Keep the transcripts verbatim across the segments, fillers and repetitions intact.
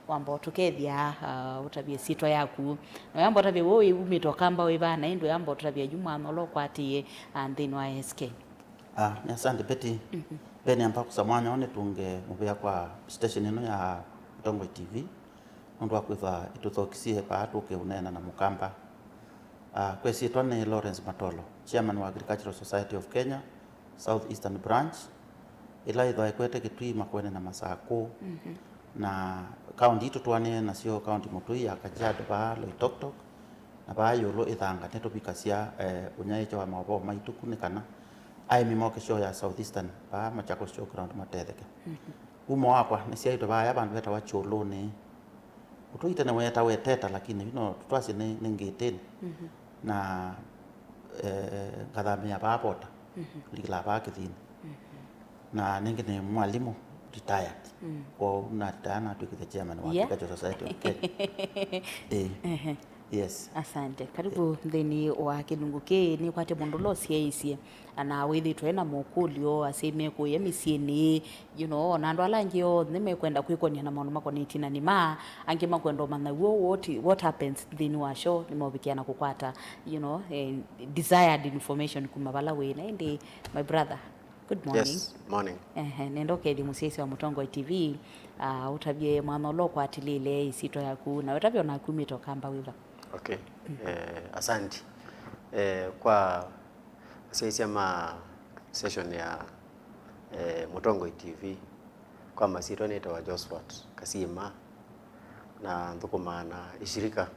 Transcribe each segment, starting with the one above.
Wamba ũtũkethya, ah, ũtavye syĩtwa yaku. Na wamba ũtavye we wĩ umĩte Ũkamba wĩ va, na ĩndĩ wamba ũtavye yu mwanya ũla ũkwatĩĩe, ah, nthĩnĩ wa S K. Ah, nĩ asante Betty. Mhm. Mbee nĩamba kũsa mwanya ũũ nĩtũnge mũvea kwa station ĩno ya Mũtongoi T V nũndũ wa kwĩthwa ĩtũthokisye vaa tũke ũneena na Mũkamba. Ah, kwa ĩsyĩtwa nĩ Lawrence Matolo, chairman wa Agricultural Society of Kenya, South Eastern Branch, ĩla ĩthwa ĩkwete Kitui, Makueni na Masakũ. Mhm. Na kaunti itũ tũanĩe nasyo, kaunti mũtũi ya Kajiado, vaa Loitoktok, na vaa ĩũlũ Ĩthanga, nĩtũvikasya, eh, ũnyaĩĩkyo wa maũvoo maitũ ku nĩ kana aĩmi moke show ya South Eastern, vaa Machakos Showground, matetheke. Mhm. Umo wakwa nĩsyaĩtwe vaya vandũ vetawa Kyũlũnĩ. Ũtũi tene weetawa Ĩteta, lakini yu no tũtwasye nĩ, nĩ Ngĩtĩnĩ. Mhm. Na, eh, ngathamĩĩa vaa Vota, mhm, ndikĩlaa vaa Kĩthinĩ. Mhm. Na nĩngĩ nĩ mwalimũ retired. Mm. Kwoou na retire natw'ĩkĩte chairman wa, yeah, Agricultural Society of Kenya. Ĩĩ. Ehe. Yes. Asante. Karibu nthĩnĩ wa kĩlungu kĩĩ. Nĩkwatĩ mũndũ ũla ũsyaĩĩsye na wĩthĩtwe na mokũlyo, asyai mekũĩa mĩsyĩnĩ, you know, ona andũ ala angĩ onthe mekwenda kwĩkony'a na maũndũ makonetye na nĩma, angĩ makwenda ũmanya w'o what, what happens nthĩnĩ wa show, nĩmeũvikĩa na kũkwata, you know, eh, desired information kuma vala wĩ. Na ĩndĩ, my brother, good morning. Yes, morning. Ehe, nenda ũkethye mũsyaĩĩsya wa Mũtongoi T V, ah, ũtavye mwanya ũla ũkwatĩlĩle, ĩsyĩtwa yaku, na ũtavye onaku umĩte Ũkamba wĩva. Okay. Mm. Eh, asante. Eh, kwa asyaĩĩsya ma session ya, eh, Mũtongoi T V, kwa masyĩtwa nĩtawa Josphat Kasima, na nthũkũmaa na ĩshirika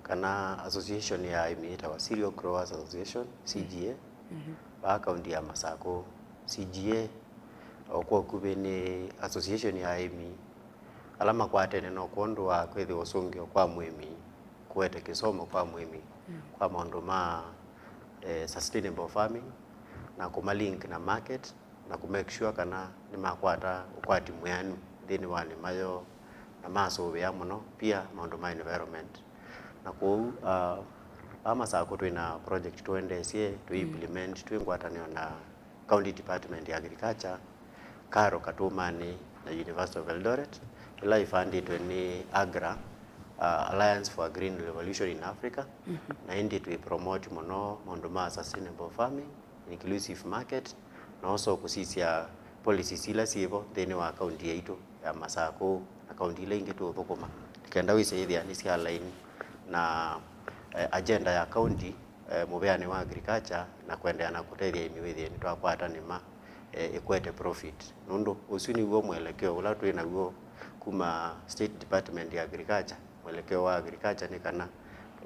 kana association ya aĩmi yĩtawa Cereal Growers Association, C G A, mhm, vaa kaunti ya Masakũ. C G A o kwa ũkuvĩ nĩ association ya aĩmi ala makwatene no kwondũ wa kwĩthĩwa ũsũngĩo kwa mũĩmi, kũete kĩsomo kwa mũĩmi, mm, kwa maũndũ ma, eh, sustainable farming na kũmalink na market, na kũ make sure kana nĩmakwata ũkwati mwĩanu nthĩnĩ wa nĩma yoo, na masũvĩa mũno pia maũndũ ma environment. Na kwoou, ah, vaa Masakũ twĩ na project tũendeesye, tũ, mm, implement twĩ ngwatanĩo na County Department ya Agriculture, KARO Katũmanĩ, na University of Eldoret, ĩla ĩfandĩtwe nĩ AGRA, ah, Alliance for a Green Revolution in Africa, mhm, na ĩndĩ twĩ promote mũno maũndũ ma sustainable farming, inclusive market, na also kũsisya policies ila syĩvo nthĩnĩ wa kaunti yaitũ ya Masakũ na kaunti ila ingĩ tũũthũkũma, nĩ kenda wĩse ĩthĩa nĩ sya laini na, eh, agenda ya kaunti, eh, mũveanĩ wa agriculture na kũendeea na kũtethya aĩmi wĩthĩe nĩtwakwata nĩma, eh, ĩkwete profit. Nũndũ ũsu nĩw'o mwelekeo ũla twĩ naw'o kuma State Department ya Agriculture. Mwelekeo wa agriculture nĩ kana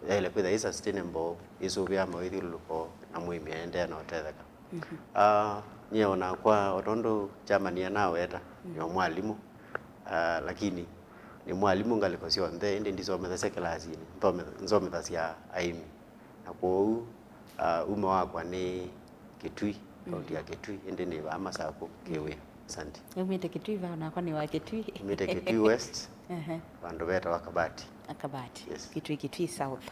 yaĩle kwĩthwa yĩ sustainable, yĩsũvĩa mawĩthyũlũlũko, na mũĩmi aendeea na ũtetheka. Mhm. Ah, nyie onakwa, o tondũ chairman anaweta, mm, nĩ o mwalimũ, ah, lakini nĩ mwalimũ ngalĩko syonthe, ĩndĩ ndisomethasya kĩlasinĩ, nthome-, nzomethasya aĩmi. Na kwoou, ah, uma wakwa nĩ Kitui, mm, kaunti ya Kitui, ĩndĩ nĩ vaa Masakũ kĩwĩa. Asante. Umĩte Kitui vaa, nakwa nĩ wa Kitui. Umĩte Kitui West, ehe, vandũ vetawa Kabati. A Kabati. Yes. Kitui, Kitui South.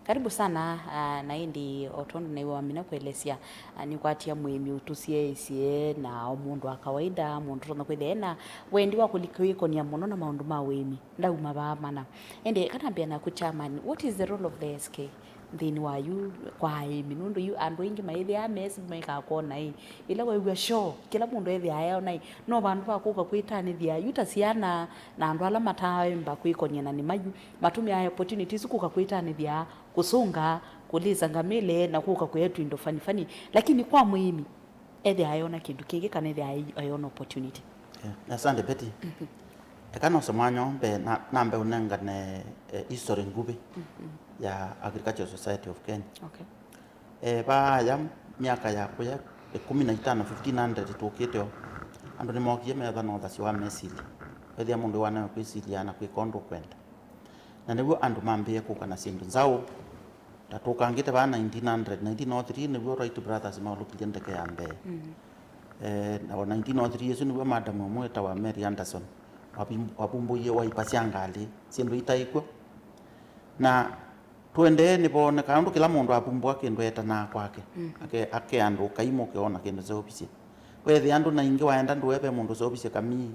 Karibu sana, ah, na ĩndĩ o tondũ naiwe wamina kũelesya, ah, nĩkwatia mũĩmi ũtũsyaĩĩsye, na o mũndũ wa kawaida, mũndũ ũtonya kwĩthĩa ena wendi wa kũlika kwĩkony'a mũno na maũndũ ma ũĩmi. Ndauma vaa mana. Ĩndĩ kana mbĩa naku chairman, what is the role of the S K nthĩnĩ wa yu kwa aĩmi? Nũndũ yu andũ aingĩ maĩthĩaa mesi mekakwona ĩ, ĩla wew'a show, kĩla mũndũ ethĩaa eona ĩ, no vandũ va kũka kwĩtanĩthya yu ta syana na andũ ala mataemba kwĩkony'a na nĩma yu matũmĩaa opportunities kũka kwĩtanĩthya, kũsũnga, kũlĩsa ngamĩle na kũka kũya tũindo fani fani. Lakini kwa mũĩmi, ethĩaa ayona kĩndũ kĩngĩ kana ethĩaa ai-, ayona opportunity. Yeah, asante Betty. Mhm. Eka nose mwanya ũũ mbee na, nambe ũnengane, eh, history nguvĩ, mhm, ya Agricultural Society of Kenya. Okay. Eh, vaaya myaka ya kũya ĩkũmi na itano, fifteen hundred tũkĩte o, andũ nĩmookie metha na ũthasyo wa mesili. Wethĩa mũndũ wanawe kwĩsilya na kwĩka ũndũ ũkwenda. Na nĩw'o andũ mambĩĩe kũka na syĩndũ nzaũ. Ta tũkangĩte vaa nineteen hundred, nineteen oh three nĩw'o Wright Brothers maũlũkilye ndeke ya mbee. Mm. Eh, na o nineteen oh three ĩsu nĩw'o madam ũmwe wĩtawa Mary Anderson wavim-, wavumbũie waipa sya ngalĩ, syĩndũ itaĩ kw'o. Na tũendee nĩvooneka ũndũ kĩla mũndũ avumbũa kĩndũ etanaa kwake. Mm. Ake, ake andũ ũkai mũke ona kĩndũ seũvisye. Weethĩa andũ na ingĩ waenda ndũe ve mũndũ ũseũvisye kamii,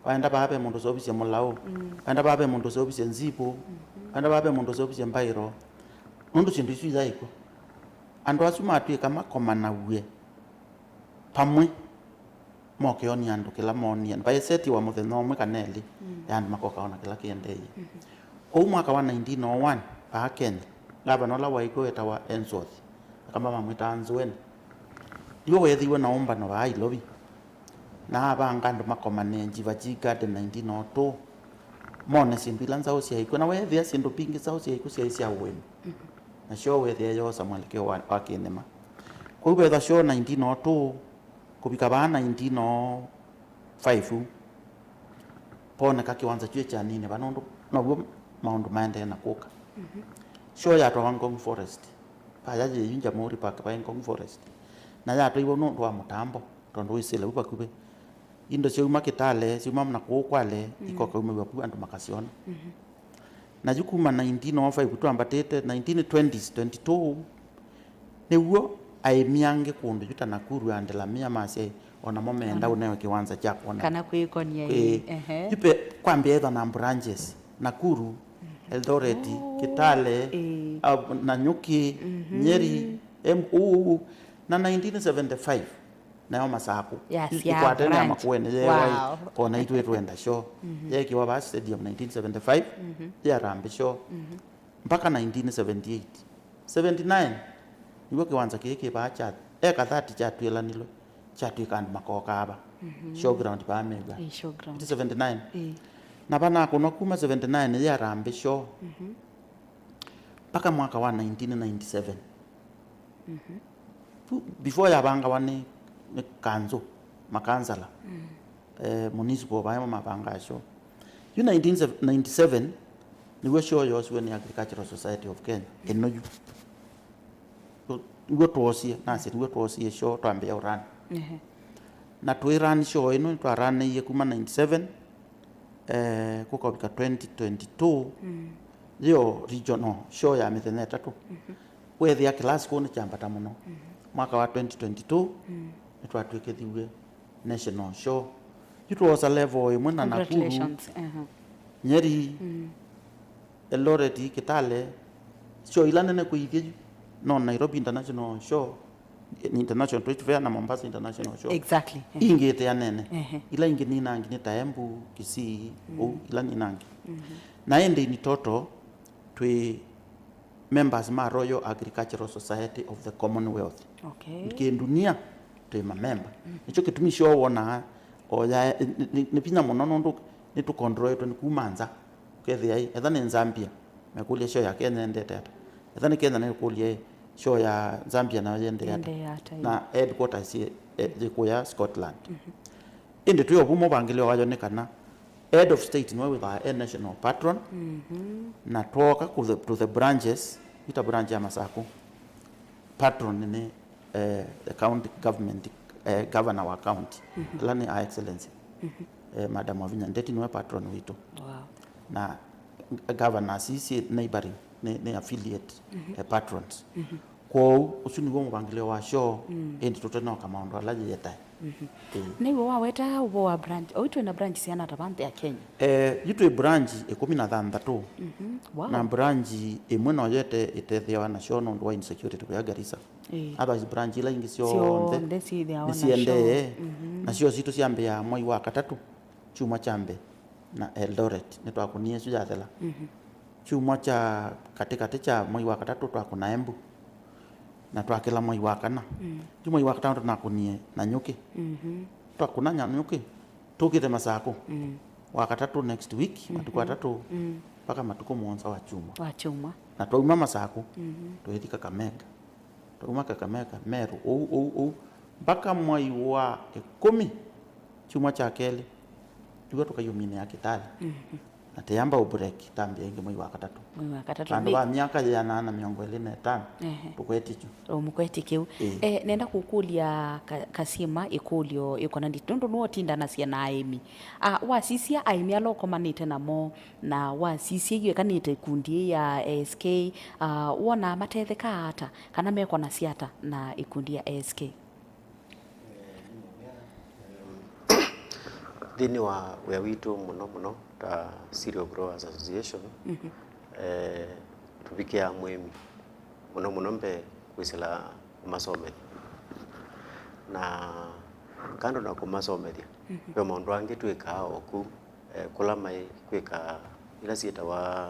Waenda vaa ve mũndũ ũseũvisye mũlaũ. Waenda vaa ve mũndũ ũseũvisye nzipũ. Waenda vaa ve mũndũ ũseũvisye mbaĩro. Nũndũ syĩndũ isu iyaĩ kw'o. Andũ asu matw'ĩka makomanaw'e vamwe, moke onie andũ kĩla moonie. Vaisetiwa mũthenya ũmwe kana elĩ ya andũ makoka ona kĩla kĩendeeie. Kwoou mwaka wa nineteen oh one, vaa Kenya, ngavana ũla waĩ kw'o wetawa Hemsworth, Akamba mamwĩtaa Nzũeni. Nĩwe weethĩiwe na ũmbano vaa Ilovi, na avanga andũ makomane Jivaji Garden nineteen oh two, mone syĩndũ ila nzaũ syaĩ kw'o, na weethĩa syĩndũ mbingĩ nzaũ syaĩ kw'o syaĩ sya ũĩmi, na syoo weethĩa yoosa mwelekeo wa, wa kĩnĩma. Kwoou vethwa syoo nineteen oh two kũvika vaa nineteen oh five, pooneka kĩwanza kyu kyanini va, nũndũ now'o maũndũ maendee na kũka. Show yatwawa Ngong Forest, vaya yĩu Jamhuri Park vai Ngong Forest, na yatwaiwe nũndũ wa mũtambo, tondũ wĩsĩle u vakuvĩ. Indo syauma Kitale, syauma na kũu Kwale, ikoka umĩw'a vu andũ makasyona. Na yu kuma nineteen oh five twambatĩte nineteen twenties, twenty-two, nĩw'o aĩmi angĩ kũndũ yu ta Nakuru and Lamia masya, o namo meenda ũnewe kĩwanza kya kwona. Kana kwĩkonia ĩĩ. Ehe. Yu pe kwambĩa etha na branches, Nakuru, Eldoret, Kitale, ĩĩ, ah, Nanyuki, Nyeri, em, uu, uu. Na nineteen seventy-five, nayo Masaku. Yasya ikwatene ya branch. Makueni, ye wai, wow, kona itwe twenda show. Yekiwa vaa stadium nineteen seventy-five, ya Harambee Show. Mpaka nineteen seventy-eight. Seventy-nine, nĩw'o kĩwanza kĩĩ kĩ vaa kya, eka thirty kyatw'ĩlanilwe, kyatw'ĩka andũ makokaa va. Showground vaa Mĩw'a. Ĩ, showground. Ĩti seventy-nine. Ĩ. Na vanakũnwa kuma seventy-nine ya Harambee Show. Mpaka mwaka wa nineteen ninety-seven. Pu-, before yavangawa nĩ, nĩ kanzũ, makansala, eh, municipal vaa nĩmo mavangaa show. Yu nineteen ninety-seven, nĩw'o show yoosiwe nĩ Agricultural Society of Kenya, ĩno yu. Nĩw'o twoosie, nasya nĩw'o twoosie show twambĩĩa ũrani. Ehe. Na twĩ run show ĩno, nĩtwaranĩie kuma ninety-seven, eh, kũkavika twenty twenty-two, yo regional show ya mĩthenya ĩtatũ. Weethĩa kĩlasi kũu nĩkyambata mũno. Mwaka wa twenty twenty-two, nĩtwatw'ĩkĩthiw'e national show. Yu twoosa level ĩmwe na Nakuru, congratulations. Aha. Nyeri, Eldoret, Kitale, show ila nene kwĩithya yu no Nairobi International Show, International Trade Fair na Mombasa International Show. Exactly. Ingĩ ĩteanene. Ehe. Ila ingĩ ninangi nĩ ta Embu, Kisii, ũu, ila ninangi. Na ĩndĩ in total, twĩ members ma Royal Agricultural Society of the Commonwealth. Okay. Kĩndunia, twĩ mamemba. Nĩkyo kĩtumi show wonaa, o ya, nĩ, nĩ, nĩ vinya mũno nũndũ nĩtũkontroletwe nĩ kuma nza. Ũkethĩa ĩ, etha nĩ Zambia, mekũlya show ya Kenya yendete ata? Etha nĩ Kenya, nĩkũlya ĩ, show ya Zambia nayo yendee ata? Yendee ata, ĩ? Na headquarters yĩ, eh, yĩ kũya Scotland. Ĩndĩ twĩ o vu, mũvangĩlĩo wayo nĩ kana head of state nĩwe wĩthaa e national patron, na twooka ku the, to the branches, ita branch ya Masaku, patron nĩ, eh, the county government, eh, governor wa county, ĩla nĩ Her Excellency, eh, Madam Wavinya Ndeti nĩwe patron witũ. Wow. Na governors ii syĩ neighboring, nĩ, nĩ affiliate, eh, patrons. Kwoou, ũsu nĩw'o mũvangĩlĩo wa show, ĩndĩ tũtenoka maũndũ ala yĩetae. Ĩĩ. Nĩw'o waweta ũvoo wa branch. Oyu twĩ na branch siana ata va nthĩ ya Kenya? Eh, yu twĩ branch ĩkũmi na thanthatũ. Wow. Na branch ĩmwe noyo ĩte-, ĩtethĩawa na show nũndũ wa insecurity kũya Garissa. Ĩĩ. Otherwise branch ila ingĩ syonthe nĩsiendee. Na show sitũ syambĩaa mwai wa katatũ, kyumwa kya mbee, na Eldoret. Nĩtwakũnie ĩsu yathela. Kyumwa kya katĩkatĩ kya mwai wa katatũ twakũna Embu, na twakĩla mwai wa kana. Yu mwai wa katano tũnakũnie Nanyuki. Twakũna Nanyuki, tũkĩte Masaku. Wa katatũ next week, matukũ atatũ, mpaka matukũ mũonza wa kyumwa. Wa kyumwa. Na twauma Masaku, tũithi Kakamega. Twauma Kakamega, Meru, ũu, ũu, ũu, mpaka mwai wa ĩkũmi, kyumwa kya kelĩ, nĩw'o tũkaiũminĩa Kitale. Na tĩamba ũ break, tambĩa ĩngĩ mwai wa katatũ. Mwai wa katatũ. Vandũ va myaka yĩana na mĩongo ĩlĩ na ĩtano, ehe, tũkwetye kyu. O, mũkwetye kĩu. Ĩĩ. Eh, nenda kũkũlya Ka-, Kasima ĩkũlyo ĩkonanĩtye, nũndũ nĩwe ũtindanasya na aĩmi. Ah, wasisya aĩmi ala ũkomanĩte namo, na wasisya yu ĩkanĩte ĩkundi ĩĩ ya A S K, ah, wonaa matethekaa ata, kana mekonasya ata na ĩkundi ya A S K? Nthĩnĩ wa wĩa witũ mũno mũno ta Cereal Growers Association, eh, tũvikĩaa mũĩmi mũno mũno mbee kwĩsĩla kũmasomethya. Na kando na kũmasomethya, ve maũndũ angĩ twĩkaa o kũu, eh, kũla maĩ kwĩka ila syĩtawa,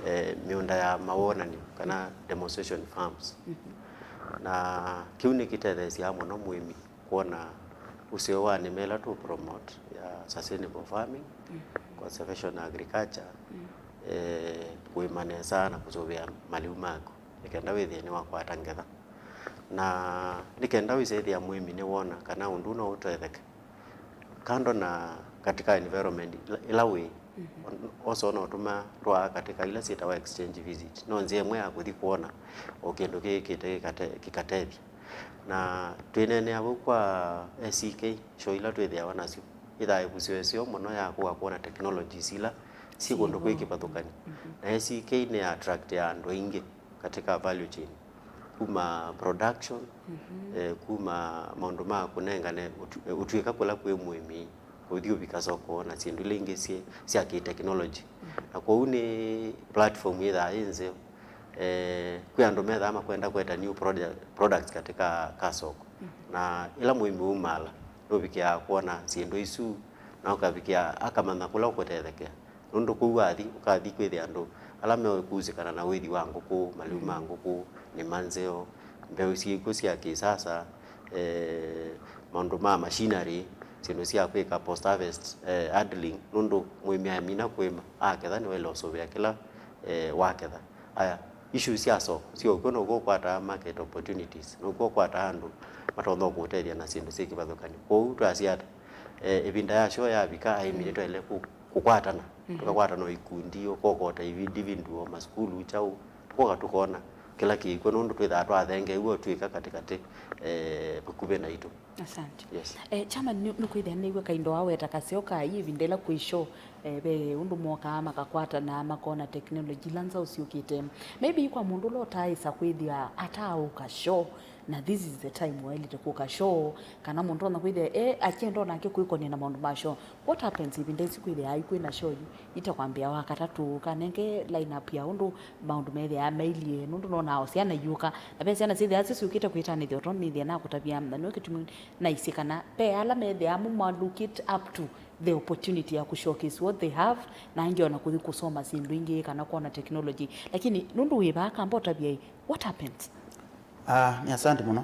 eh, mĩũnda ya mawonan'yo kana demonstration farms. Na kĩu nĩkĩtetheesyaa mũno mũĩmi kwona ũseo wa nĩma ĩla tũ promote ya sustainable farming, conservation agriculture, eh, kũĩma nesa na kũsũvĩa malĩu maku nĩ kenda wĩthĩe nĩwakwata ngetha. Na nĩ kenda wĩsethĩa mũĩmi nĩwona kana ũndũ no ũtetheke kando na katika environment ĩla, ĩla wĩ, also no ũtũma twaa katika ila syĩtawa exchange visit. No nzĩa ĩmwe ya kũthi kwona o kĩndũ kĩkĩte kĩkate-, kĩkatethya. Na twĩneenea vau kwa S E K, show ila twĩthĩawa nasyo, ĩthaa ĩvusyo ĩseo mũno ya kũka kwona technologies ila syĩ kũndũ kwĩ kĩvathũkany'o. Na S E K nĩ attract ya andũ aingĩ katika value chain, kuma production, eh, kuma maũndũ ma kũnengane ũtu-, eh, ũtuĩka kũla kwĩ mũĩmi, kũthi ũvika soko na syĩndũ ila ingĩ syĩ sya kĩ-technology. Na kwoou nĩ platform yĩthaa yĩ nzeo, eh, kwĩ andũ methaa makwenda kũeta new produ-, products katika ka soko. Na ĩla mũĩmi umaala, nũvikĩaa kwona syĩndũ isu, na ũkavikĩa akamanya kũla ũkũtethekea. Nũndũ kũu wathi, ũkathi kwĩthĩa andũ ala meũkusĩkana na ũithi wa ngũkũ, malĩu ma ngũkũ, nĩma nzeo, mbeũ syĩkw'o sya kĩsasa, eh, maũndũ ma machinery, syĩndũ sya kwĩka post harvest, eh, handling, nũndũ mũĩmi amina kũĩma, aketha nĩwaĩle ũsũvĩa kĩla, eh, waketha. Aya, issues sya soko, syo kw'o nũkw'o ũkwataa market opportunities, nũkw'o ũkwataa andũ matonya kũũtethya na syĩndũ syĩ kĩvathũkany'o. Kwoou twasya ata, eh, ĩvinda ya show yavika, aĩmi nĩtwaĩle kũ- kũkwatana, tũkakwatana o ikundi, ũkokota ivi-, individual, masukulu, kyaũ, tũkoka tũkona kĩla kĩkw'o, nũndũ twĩthaa twathengeew'a ũtwĩka katĩkatĩ, eh, vakuvĩ naitũ. Asante. Yes. Eh, Chairman, nĩ, nĩkwĩthĩa nĩw'e kaindo waweta kaseo ka ĩvinda ĩla kwĩ show, eh, ve ũndũ mokaa makakwatana makona technology ila nzaũ syũkĩte. Maybe kwa mũndũ ũla ũtaaĩsa kwĩthĩa ataaũka show, na this is the time waĩlĩte kũka show, kana mũndũ ona kwĩthĩa e akyenda onake kwĩkonĩa na maũndũ ma show. What happens ĩvinda ĩsu kwĩthĩaa kwĩ na show yu itakwambĩa wa katatũ, kanenge line up ya ũndũ maũndũ methĩaa mailyĩ, nũndũ nonaa o syana iũka, na ve syana syĩthĩaa syĩsyũkĩte kwĩtanĩthya, ũtonĩthya na kũtavya, na nĩwe kĩtumi naisye kana ve ala methĩaa mo ma look it up to the opportunity ya kũ showcase what they have, na angĩ ona kũthi kũsoma syĩndũ ingĩ kana kwona technology. Lakini nũndũ wĩ vaa kamba ũtavya ĩ, what happens? Ah, nĩ asante mũno.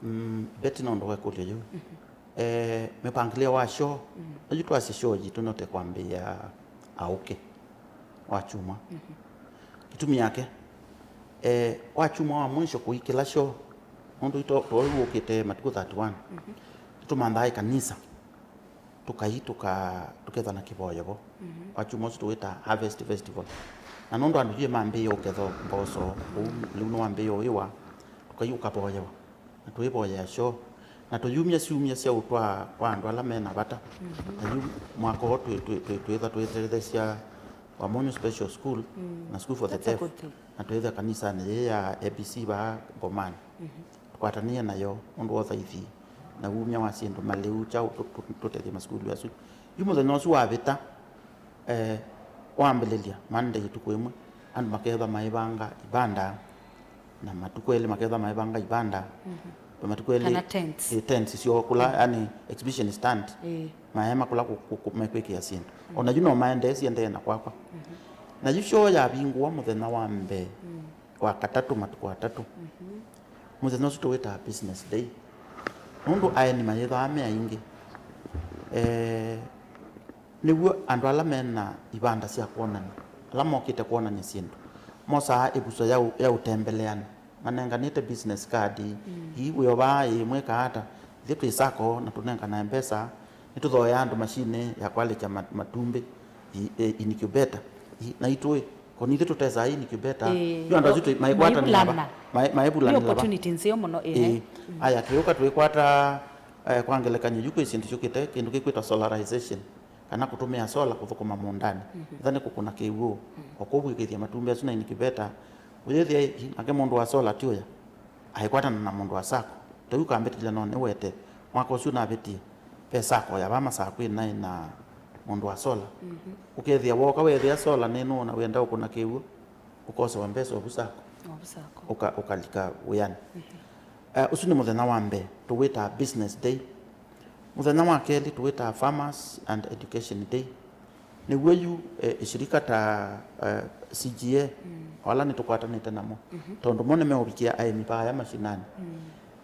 Mm, Betty, no ndoe kũlyo yĩu. Eh, mĩpangĩlĩo wa show, ĩyu twasya show yitũ no te kwambĩĩa aũke wa kyumwa. Kĩtumi yake, eh, wa kyumwa wa mwisho kũikĩla show, nũndũ ito-, too ũkĩte matukũ thirty-one, nĩtũmanthaa ĩkanisa, tũkai tũka-, tũketha na kĩvoyo vo. Wa kyumwa ũsu tũwĩta Harvest Festival. Na nũndũ andũ yĩ mambĩĩe ũketha mboso, ũu lĩu nĩwambĩĩe ũĩwa, tũkai ũkavoyewa. Na tũivoyea show, na tũyumya syumya sya ũtwaa kwa andũ ala me na vata. Na yu mwaka ũũ twĩ-, twĩ-, twĩ-, twĩtha twĩtetheesya Wamonyo Special School na School for the Deaf, na twĩtha kanisanĩ yĩĩ ya A B C vaa Ngomani. Tũkwatanĩe nayo ũndũ wa ũthaithi na wumya wa syĩndũ malĩu kyaũ tũ-, tũ-, tũtethye masukulu asu. Yu mũthenya ũsu wavĩta, eh, wambĩlĩlya Monday ĩtukũ ĩmwe, andũ makethwa maivanga ivanda, na matukũ elĩ makethwa maivanga ivanda. Matukũ elĩ, kana tents, eh, tents syoo kũla, yani exhibition stand. Maema kũla kũ-, kũ-, kũ-, mekwĩkĩa syĩndũ. Ona yu no maendee siendee na kwakwa. Na yu show yavingũwa mũthenya wa mbee, wa katatũ, matukũ atatũ. Mũthenya ũsu tũwĩtaa business day. Nũndũ aeni mayĩthwaa me aingĩ. Eh, Nĩw'o andũ ala me na ivanda sya kwonany'a, ala mokĩte kwonany'a syĩndũ, mosaa ĩvuso ya ũ-, ya ũtembeleanĩ, manenganĩte business card, ii wĩ o vaa, ĩĩ mwĩkaa ata, ithyĩ twĩ sacco na tũnenganae mbesa, nĩtũthoeaa andũ mashinĩ ya kwalĩkya ma-, matumbĩ, ii, ĩ, incubator, ii, naitũ ĩ, ko nithyĩ tũtesaa incubator, ĩĩ, yu andũ asu tũ-, maikwatanĩa va? Maivulana. Mai-, maivulana va? Nĩ opportunity nzeo mũno, ĩĩ. Ĩĩ. Aya, twĩũka twĩkwata, eh, kwa ngelekany'o, yu kwĩ syĩndũ syũkĩte, kĩndũ kĩkwĩtwa solarization. Kana kũtũmĩa sola kũthũkũma mũũndanĩ, etha nĩ kũkũna kĩw'ũ, o kũu wĩkĩthya matumbĩ asu na incubator, ũyĩthĩa ĩ, nake mũndũ wa sola ti ũya, aikwatana na mũndũ wa sacco. Ta yu kambĩtĩlya no nĩwete, mwaka ũsu navĩtie, ve sacco ya vaa Masakũ ĩnaĩ na mũndũ wa solar. Mhm. Ũkethĩa wooka weethĩa solar nĩ nũũ na wĩenda ũkũna kĩw'ũ, ũkosewa mbesa ovu sacco. Ovu sacco. Ũka-, ũkalika wĩanĩ. Mhm. Eh, ũsu nĩ mũthenya wa mbee, tũwĩtaa business day. Mũthenya wa kelĩ tũwĩtaa farmers and education day. Nĩw'o yu, eh, ĩshirika ta, eh, C G A, mm, o ala nĩtũkwatanĩte namo, mhm, tondũ mo nĩmeũvikĩa aĩmi vaaya mashinani, mm,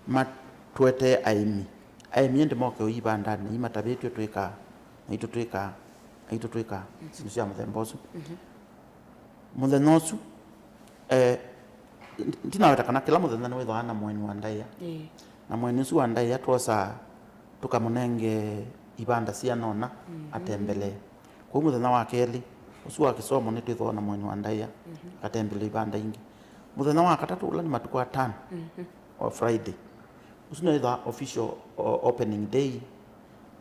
matũetee aĩmi. Aĩmi ĩndĩ moke ũivandanĩ, imatavĩtw'e twĩkaa, naitũ twĩkaa, naitũ twĩkaa, mm, syĩndũ sya mũthemba ũsu. Mhm. Mũthenya ũsu, eh, ndi-, ndinaweta kana kĩla mũthenya nĩwĩthĩawa na mũeni wa ndaĩa. Ĩĩ. Na mũeni ũsu wa ndaĩa twosaa tũkamũnenge ivanda siana ũna, mhm, atembelee. Kwoou mũthenya wa kelĩ, ũsu wa kĩsomo nĩtwĩthĩawa na mũeni wa ndaĩa, mhm, akatembelee ivanda ingĩ. Mũthenya wa katatũ, ũla nĩ matukũ atano, mhm, o Friday, ũsu nĩwĩthĩawa official o-, opening day.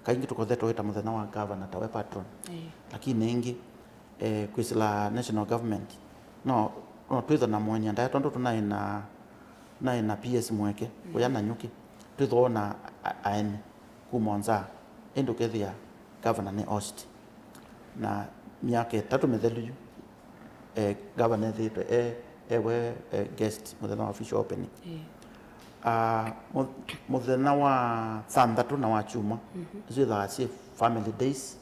Kaingĩ tũkothe tũwĩta mũthenya wa governor tawe patron. Ĩĩ. Lakini ĩngĩ, eh, kwĩsĩla national government, no, no twĩthwe na mũeni wa ndaĩa tondũ tũnaĩ na, naĩ na P S Mweke, mm, ũya Nanyuki, twĩthwa na a-, aeni kuma o nza, ĩndĩ ũkethĩa governor nĩ host. Na myaka ĩtatũ mĩthelu yu, eh, governor ethĩĩtwe e, ewe, eh, guest mũthenya wa official opening. Ĩĩ. Ah, mũ-, mũthenya wa thanthatũ na wa kyumwa, mhm, isu ithĩawa syĩ family days.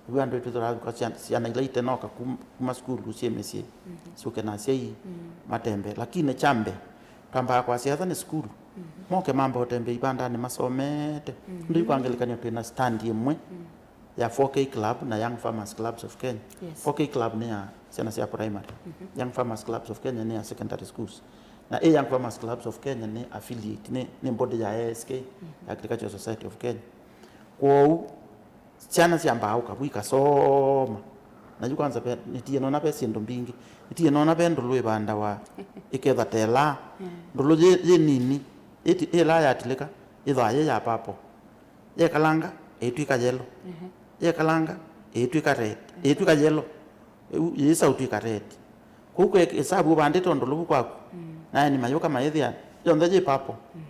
Yu andũ aitũ tũrathũka syana, syana ila itenoka kum-, kuma sukulu syĩ mĩsyĩ, mhm, syũke na asyai, mm, matembe. Lakini kya mbee, twambaa kwasya ethwa nĩ sukulu, mhm, moke mambe ũtembea ivandanĩ masomete. Mhm. Ndio kwa ngelekany'o twĩ na stand ĩmwe, mm, ya four K Club na Young Farmers Clubs of Kenya. Yes. Four K Club nĩ ya syana sya primary. Mhm. Young Farmers Clubs of Kenya nĩ ya secondary schools. Na ĩ Young Farmers Clubs of Kenya nĩ affiliate, nĩ, nĩ body ya A S K, mhm, Agricultural Society of Kenya. Kwoou, syana syambaa ũka vu ikasoma. Na yu kwanza ve, nĩtie nona ve syĩndũ mbingĩ. Nĩtie nona ve ndũlũ ĩvandawa ĩketha ta ĩlaa. Mm. Ndũlũ yĩ, yĩ nini, ĩti-, ĩlaa yatilĩka, ĩthwaa yĩ ya purple. Yekalanga, ĩitw'ĩka yellow. Mhm. Yekalanga, ĩitw'ĩka red. Ĩitw'ĩka yellow. Ĩu yĩsa ũtw'ĩka red. Kũu kwĩ ĩsavu ũvandĩte o ndũlũ vu kwaku. Mm. Na aeni mayũka mayĩthĩa yonthe yĩ purple. Mhm.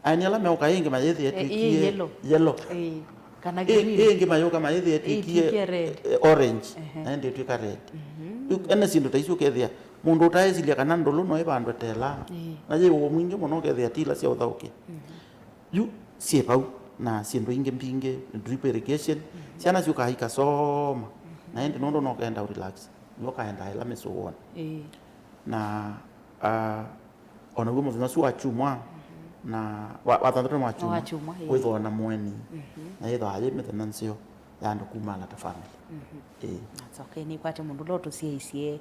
Aeni ala meũka ĩngĩ mayĩthĩa, e, ĩtw'ĩkie yellow. Yellow. Ĩĩ. Kana ĩ-, green. Ĩngĩ mayũka mayĩthĩa ĩtw'ĩkie, ĩtw'ĩkie red. E, orange. Ehe. Na ĩndĩ ĩtw'ĩka red. Mhm. Yu ene syĩndũ ta isu ũkethĩa mũndũ ũtaesilya kana ndũlũ no ĩvandwe ta ĩlaa. Ĩĩ. Na yĩ ũũ mwingĩ mũno ũkethĩa ti ila sya ũthaũkĩa. Mhm. Yu syĩ vau na syĩndũ ingĩ mbingĩ, drip irrigation, mhm, syana syũkaa ikasoma. Mhm. Na ĩndĩ nũndũ no kenda ũrelax, nĩwe ũkaendaa ĩla mĩsũanĩ. Ĩĩ. Na, ah, o naw'o mũthenya ũsu wa kyumwa, mhm, na wa, wa thanthatũ na wa kyumwa, wa kyumwa, ĩĩ, wĩthĩawa na mũeni, mhm, na yĩthĩawa yĩ mĩthenya nzeo ya andũ kumaalata family. Mhm. Ĩĩ. That's okay. Nĩkwate mũndũ ũla ũtũsyaisye,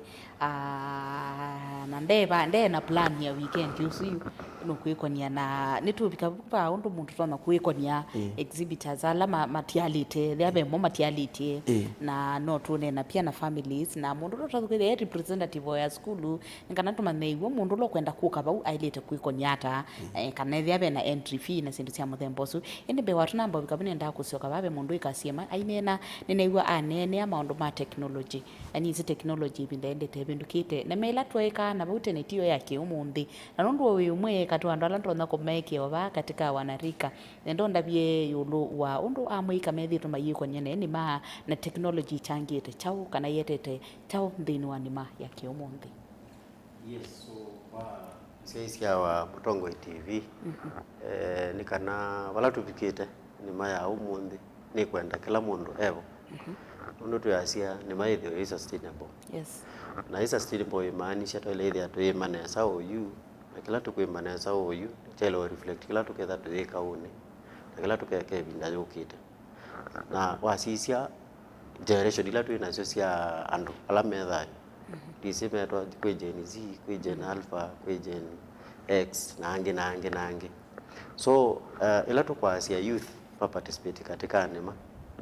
ah, na ndeva, ndee na plan ya weekend ũsu yu, nũkwĩkonia na nĩtũvika va ũndũ mũndũ tonya kwĩkonia, ĩĩ, exhibitors ala ma-, matialĩte, thea vemo matialĩtye, ĩĩ, na no tũneena pia na families, na mũndũ ũla ũtathũkĩthya e representative o ya sukulu, nĩ kana tũmanye ĩw'o mũndũ ũla ũkwenda kũka vau aĩlĩte kwĩkonia ata, mm, eh, kana ethĩa ve na entry fee na syĩndũ sya mũthemba ũsu. Ĩndĩ mbee wa tũnamba ũvika vu nĩendaa kũsyoka vaa ve mũndũ wĩkasye ma aineena, nĩneew'a aneenea maũndũ ma technology. Na nĩsĩ technology ĩvinda yendete ĩvĩndũkĩte. Na mĩla tweekaa na vau tene tiyo ya kĩũmũnthĩ. Na nũndũ o wĩ ũmwe katĩ wa andũ ala ndonya kũmekĩa o vaa katĩ ka wanarika, nenda ũndavye ĩũlũ wa ũndũ amũika methĩĩtwe mayĩkonia na ĩnĩ maa na technology ĩkyangĩte kyaũ kana yetete kyaũ nthĩnĩ wa nĩma ya kĩũmũnthĩ? Yes, so, wa syaisya wa Mũtongoi T V, mhm, eh, nĩ kana vala tũvikĩte, nĩma ya ũmũnthĩ nĩ kwenda kĩla mũndũ evo. Mhm. Nũndũ twĩasya nĩma yĩthĩwe yĩ sustainable. Yes. Na yĩ sustainable ĩmaanisha twaĩle ĩthĩa tũyĩma nesa oyu, na kĩla tũkwĩma nesa oyu kyaĩle reflect kĩla tũketha tũyĩka ũnĩ, na kĩla tũkeka ĩvinda yũkĩte. Na wasisya generation ila twĩ nasyo sya andũ ala me thayũ, mhm, ndisĩ metwa, kwĩ Gen Z, kwĩ Gen, mhm, Alpha, kwĩ Gen X, na angĩ, na angĩ, na angĩ. So, uh, ila tũkwasya youth ma participate katika nĩma,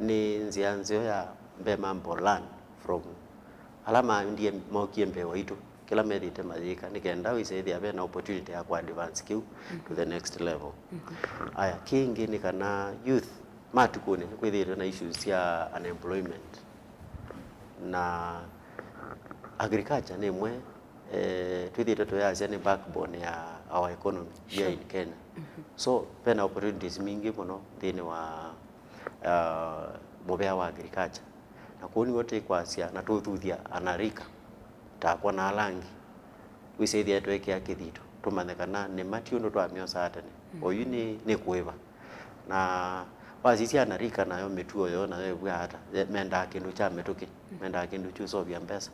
nĩ nzĩa nzeo ya mbee mambo learn from ala maendie, mokie mbee waitũ, kĩla methĩte mayĩka, nĩ kenda wĩse ĩthĩa ve na opportunity ya kũ advance kĩu to the next level. Mhm. Aya, kĩngĩ nĩ kana youth matukũnĩ nĩ kwĩthĩĩtwe na issues sya unemployment, na agriculture nĩ ĩmwe, eh, twĩthĩĩtwe tũyasya nĩ backbone ya our economy here, sure, in Kenya. Mhm. So, ve na opportunities mingĩ mũno nthĩnĩ wa uh, mũvea wa agriculture. Na kũu nĩw'o tĩkwasya na tũthuthya anarika, takwa na ala angĩ, wĩsĩthĩa twekĩa kĩthito, tũmanye kana nĩma ti ũndũ twamyosaa tene. Mm. Oyu nĩ, nĩ kũĩva. Na wasisya anarika nayo mĩtuo yoo nayo ĩvw'a ata, ye-, mendaa kĩndũ kya mĩtũkĩ, mendaa kĩndũ kyũseũvya mbesa.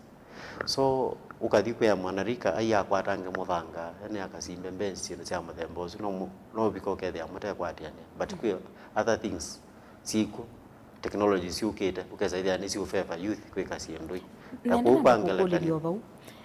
So, ũkathi kwĩa mwanarika, ai akwatange mũthanga, yani akasimbe mbenzi, syĩndũ sya mũthemba ũsu, no mu-, no ũvika ũkethĩa mũtekwatĩanĩa. But kwĩ other things syĩkw'o, technology syũkĩte, ũkesa ĩthĩa nĩsyũ favor youth kwĩka syĩndũ ii. Na kũu kwa ngelekany'o vau.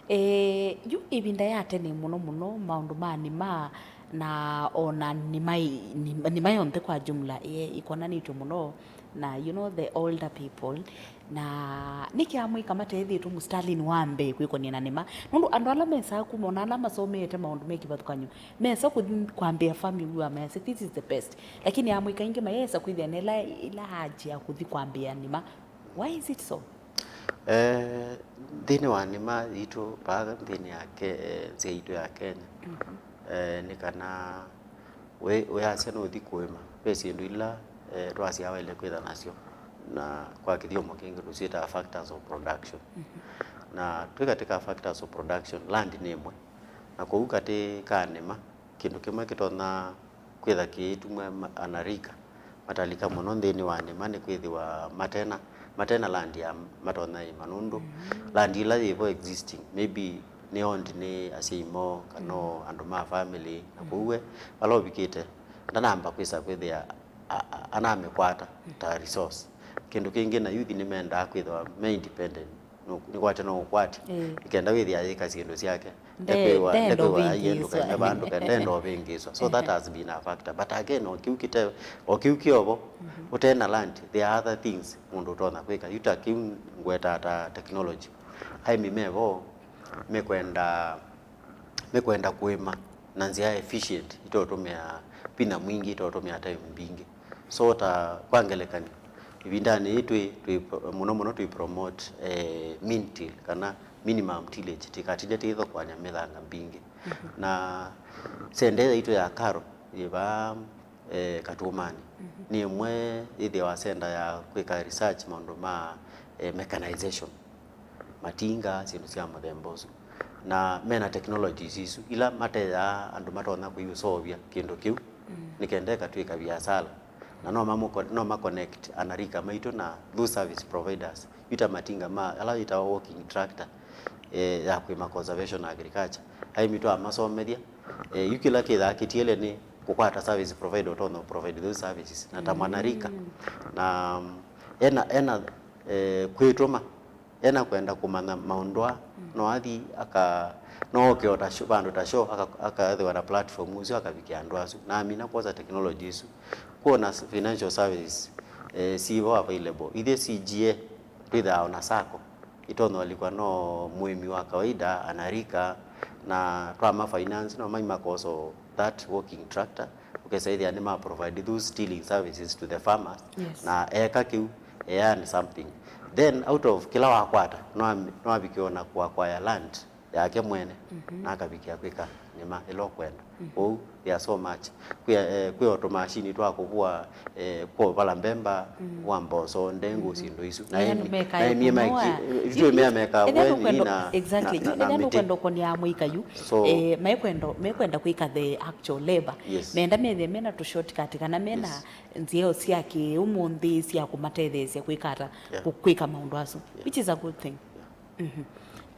Eh, yu ĩvinda ya tene mũno mũno, maũndũ ma nĩma, na ona nĩma, nĩma, nĩma yonthe kwa jumla, eh, ĩkonanĩtw'e mũno na, you know, the older people. Na nĩkĩ amũika mateethĩtwe mũsitalĩnĩ wa mbee kwĩkonĩa na nĩma? Nũndũ andũ ala mesaa kuma, ona ala masomeete maũndũ me kĩvathũkany'o, mesa kũthi kwambĩa family wa mayasya, "This is the best." Lakini amũika aingĩ mayesa kwĩthĩa na ĩla, ĩla haja ya kũthi kwambĩa nĩma. Why is it so? Eh, nthĩnĩ wa nĩma yitũ, vaa nthĩnĩ ya Ke-, eh, nzĩa yitũ ya Kenya, eh, nĩ kana wĩ-, wĩasya nũthi kũĩma, ve syĩndũ ila, eh, twasya waĩle kwĩtha nasyo, na kwa kĩthyomo kĩngĩ tũsyĩtaa factors of production. Na twĩ katĩ ka factors of production, land nĩ ĩmwe, na kũu katĩ ka nĩma, kĩndũ kĩmwe kĩtonya kwĩtha kĩituma ma-, anarika matalika mũno nthĩnĩ wa nĩma nĩ kwĩthĩwa matena, matena land ya matonya ĩma, nũndũ land ĩla yĩvo existing maybe nĩ owned nĩ asyai moo kana o andũ ma family, na kwoou we vala ũvikĩte ndanamba kwĩsa kwĩthĩa a-, a-, anamĩkwata ta resource. Kĩndũ kĩngĩ, na youth nĩmendaa kwĩthĩwa me independent. Nũ-, nĩkwate no ũkwati. Ĩĩ. Nĩkenda wĩthĩa yĩka syĩndũ syake. Nde-, ndekwĩwa, ndenda ndekwĩwa aiye ũvĩngĩĩswa. Ndũkaime vandũ, nde-, ndenda ũvĩngĩĩswa. So that has been a factor. But again, o kĩu kĩte-, o kĩu kĩovo, ũte na land, there are other things mũndũ ũtonya kwĩka. Yu ta kĩu ngweta ta technology. Aĩmi mevo, mekwenda, mekwenda kũĩma na nzĩa efficient, itoũtũmĩa vinya mwingĩ, itoũtũmĩa time mbingĩ. So, ta kwa ngelekany'o, ĩvindanĩ yĩĩ twĩ, twĩ, mũno mũno twĩ promote, eh, min till kana minimum tillage, tĩkatinde tĩithokoany'a mĩthanga mbingĩ. Na sende yaitũ ya KALRO yĩ vaa, eh, Katũmanĩ, nĩ ĩmwe yĩthĩawa senda ya kwĩka research maũndũ ma, eh, mechanization, matinga, syĩndũ sya mũthemba ũsu. Na mena technologies isu ila mateaa andũ matonya kũiũseũvya kĩndũ kĩu, nĩ kenda ĩkatw'ĩka viasala. Na no mamũko-, no ma connect anarika maitũ na those service providers. Yu ta matinga ma, ala yĩtawa walking tractor, eh, ya kũĩma conservation agriculture. Aĩmi twamasomethya, eh, yu kĩla kĩthaa kĩtiele nĩ kũkwata service provider ũtonya provide those services. Na ta mwanarika, na, mm, ena, ena, eh, kwĩtũma ena kwenda kũmanya maũndũ aa, no athi aka-, no oke o ta show, vandũ ta show, aka-, akaethĩwa na platform ũsu, akavikĩa andũ asu. Na amina kwosa technology isu. Kwona s-, financial services, eh, sivo available. Ithyĩ C G A, twĩthaa ona sacco, itonya ũlikwa no mũĩmi wa kawaida, anarika, na twama finance, no maima koso that walking tractor, ũkesa ĩthĩa nĩ ma provide those tilling services to the farmers, yes, na eka kĩu, e earn something. Then out of kĩla wakwata, no am-, no avikĩwa na kũakwaya land yake mwene, na akavikĩa kwĩka nĩma ĩla ũkwenda. Ũu, there are so much. Kwĩ, eh, kwĩ o tũmashini twa kũvua, eh, kũvala mbemba, kũvua mboso, ndengũ, syĩndũ isu. Na ĩmwe mekaa, ithuĩ mea mekaa ethĩa weni nũkwenda, na, exactly, na, na, na ethĩa mĩtĩ. Nũkwenda ũkonia amũika yu. So, eh, mekwenda, mekwenda kwĩka the actual labor. Yes. Menda methĩe mena tũ shortcut kana mena, yes, nzĩa sya kĩũmũnthĩ sya kũmatetheesya kwĩka ata, yeah, kũ-, kwĩka maũndũ asu, yeah, which is a good thing. Yeah. Mhm.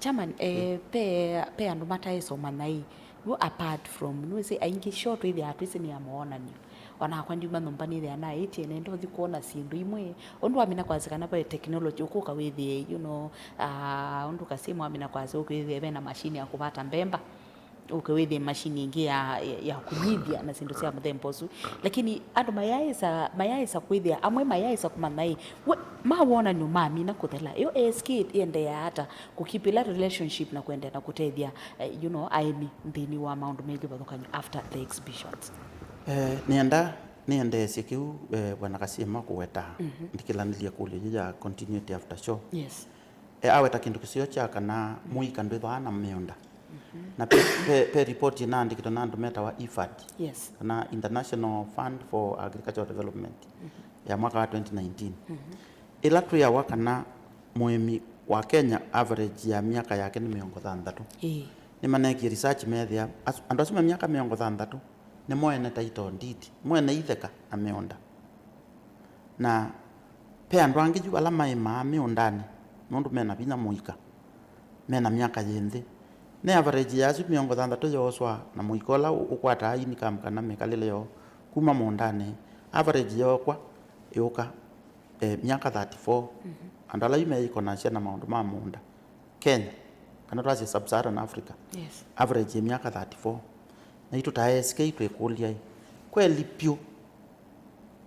Chairman, eh, pe, pe andũ mataĩsoma naĩ, yu apart from, nĩwĩsĩ aingĩ sure twĩthĩaa twĩsĩ nĩ ya mawonany'o. Onakwa ndiuma nyũmba nĩthĩa naĩtye nenda ũthi kwona syĩndũ imwe. Ũndũ wamina kwasya kana ve technology ũkũka wĩthĩe, you know, ah, ũndũ Kasimu wamina kwasya ũkĩwĩthĩe vena machine ya kũvata mbemba. Ũke wĩthĩe machine ĩngĩ ya, ya, ya kũnyivya na syĩndũ sya mũthemba ũsu. Lakini andũ mayaĩsa, mayaĩsa kwĩthĩa, amwe mayaĩsa kũmanya ĩ, we, ma wonany'o mamina kũthela, yo A S K ĩendeea ata kũkipĩla relationship na kũendeea na kũtethya, eh, you know, aĩmi nthĩnĩ wa maũndũ me kĩvathũkany'o after the exhibitions? Eh, nĩenda, nĩendeesye kĩu, eh, Bwana Kasima kũweta, mhm, ndikĩlanĩlye kũlyo yĩ ya continuity after show. Yes. E, aweta kĩndũ kĩseo kya kana mũika ndwĩthwaa na mĩũnda. Mhm. Na pe, pe, pe report ĩnaandĩkĩtwe na andũ metawa IFAD, yes, kana International Fund for Agricultural Development. Mhm. ya mwaka wa twenty nineteen, ĩla twĩawa kana mũĩmi wa Kenya average ya myaka yake nĩ mĩongo thanthatũ. Ĩĩ. Nĩmaneekie research meethĩa as- andũ asu me myaka mĩongo thanthatũ nĩmo ene title deed, mo ene itheka na mĩũnda. Na ve andũ angĩ yu ala maĩmaa mĩũndanĩ nũndũ mena vinya mũika, mena myaka yĩ nthĩ. Nĩ average ya asu mĩongo thanthatũ yooswa na mũika ũla ũ- ũkwataa income kana mĩkalĩle yoo kuma mũũndanĩ, average yookwa yũka, eh, myaka thirty-four. Andũ ala yu meĩkonasya na maũndũ ma mũũnda Kenya, kana twasye Sub-Saharan Africa, Yes. average ya myaka thirty-four. Na itũ ta A S K twĩkũlya-ĩ, kweli pyũ,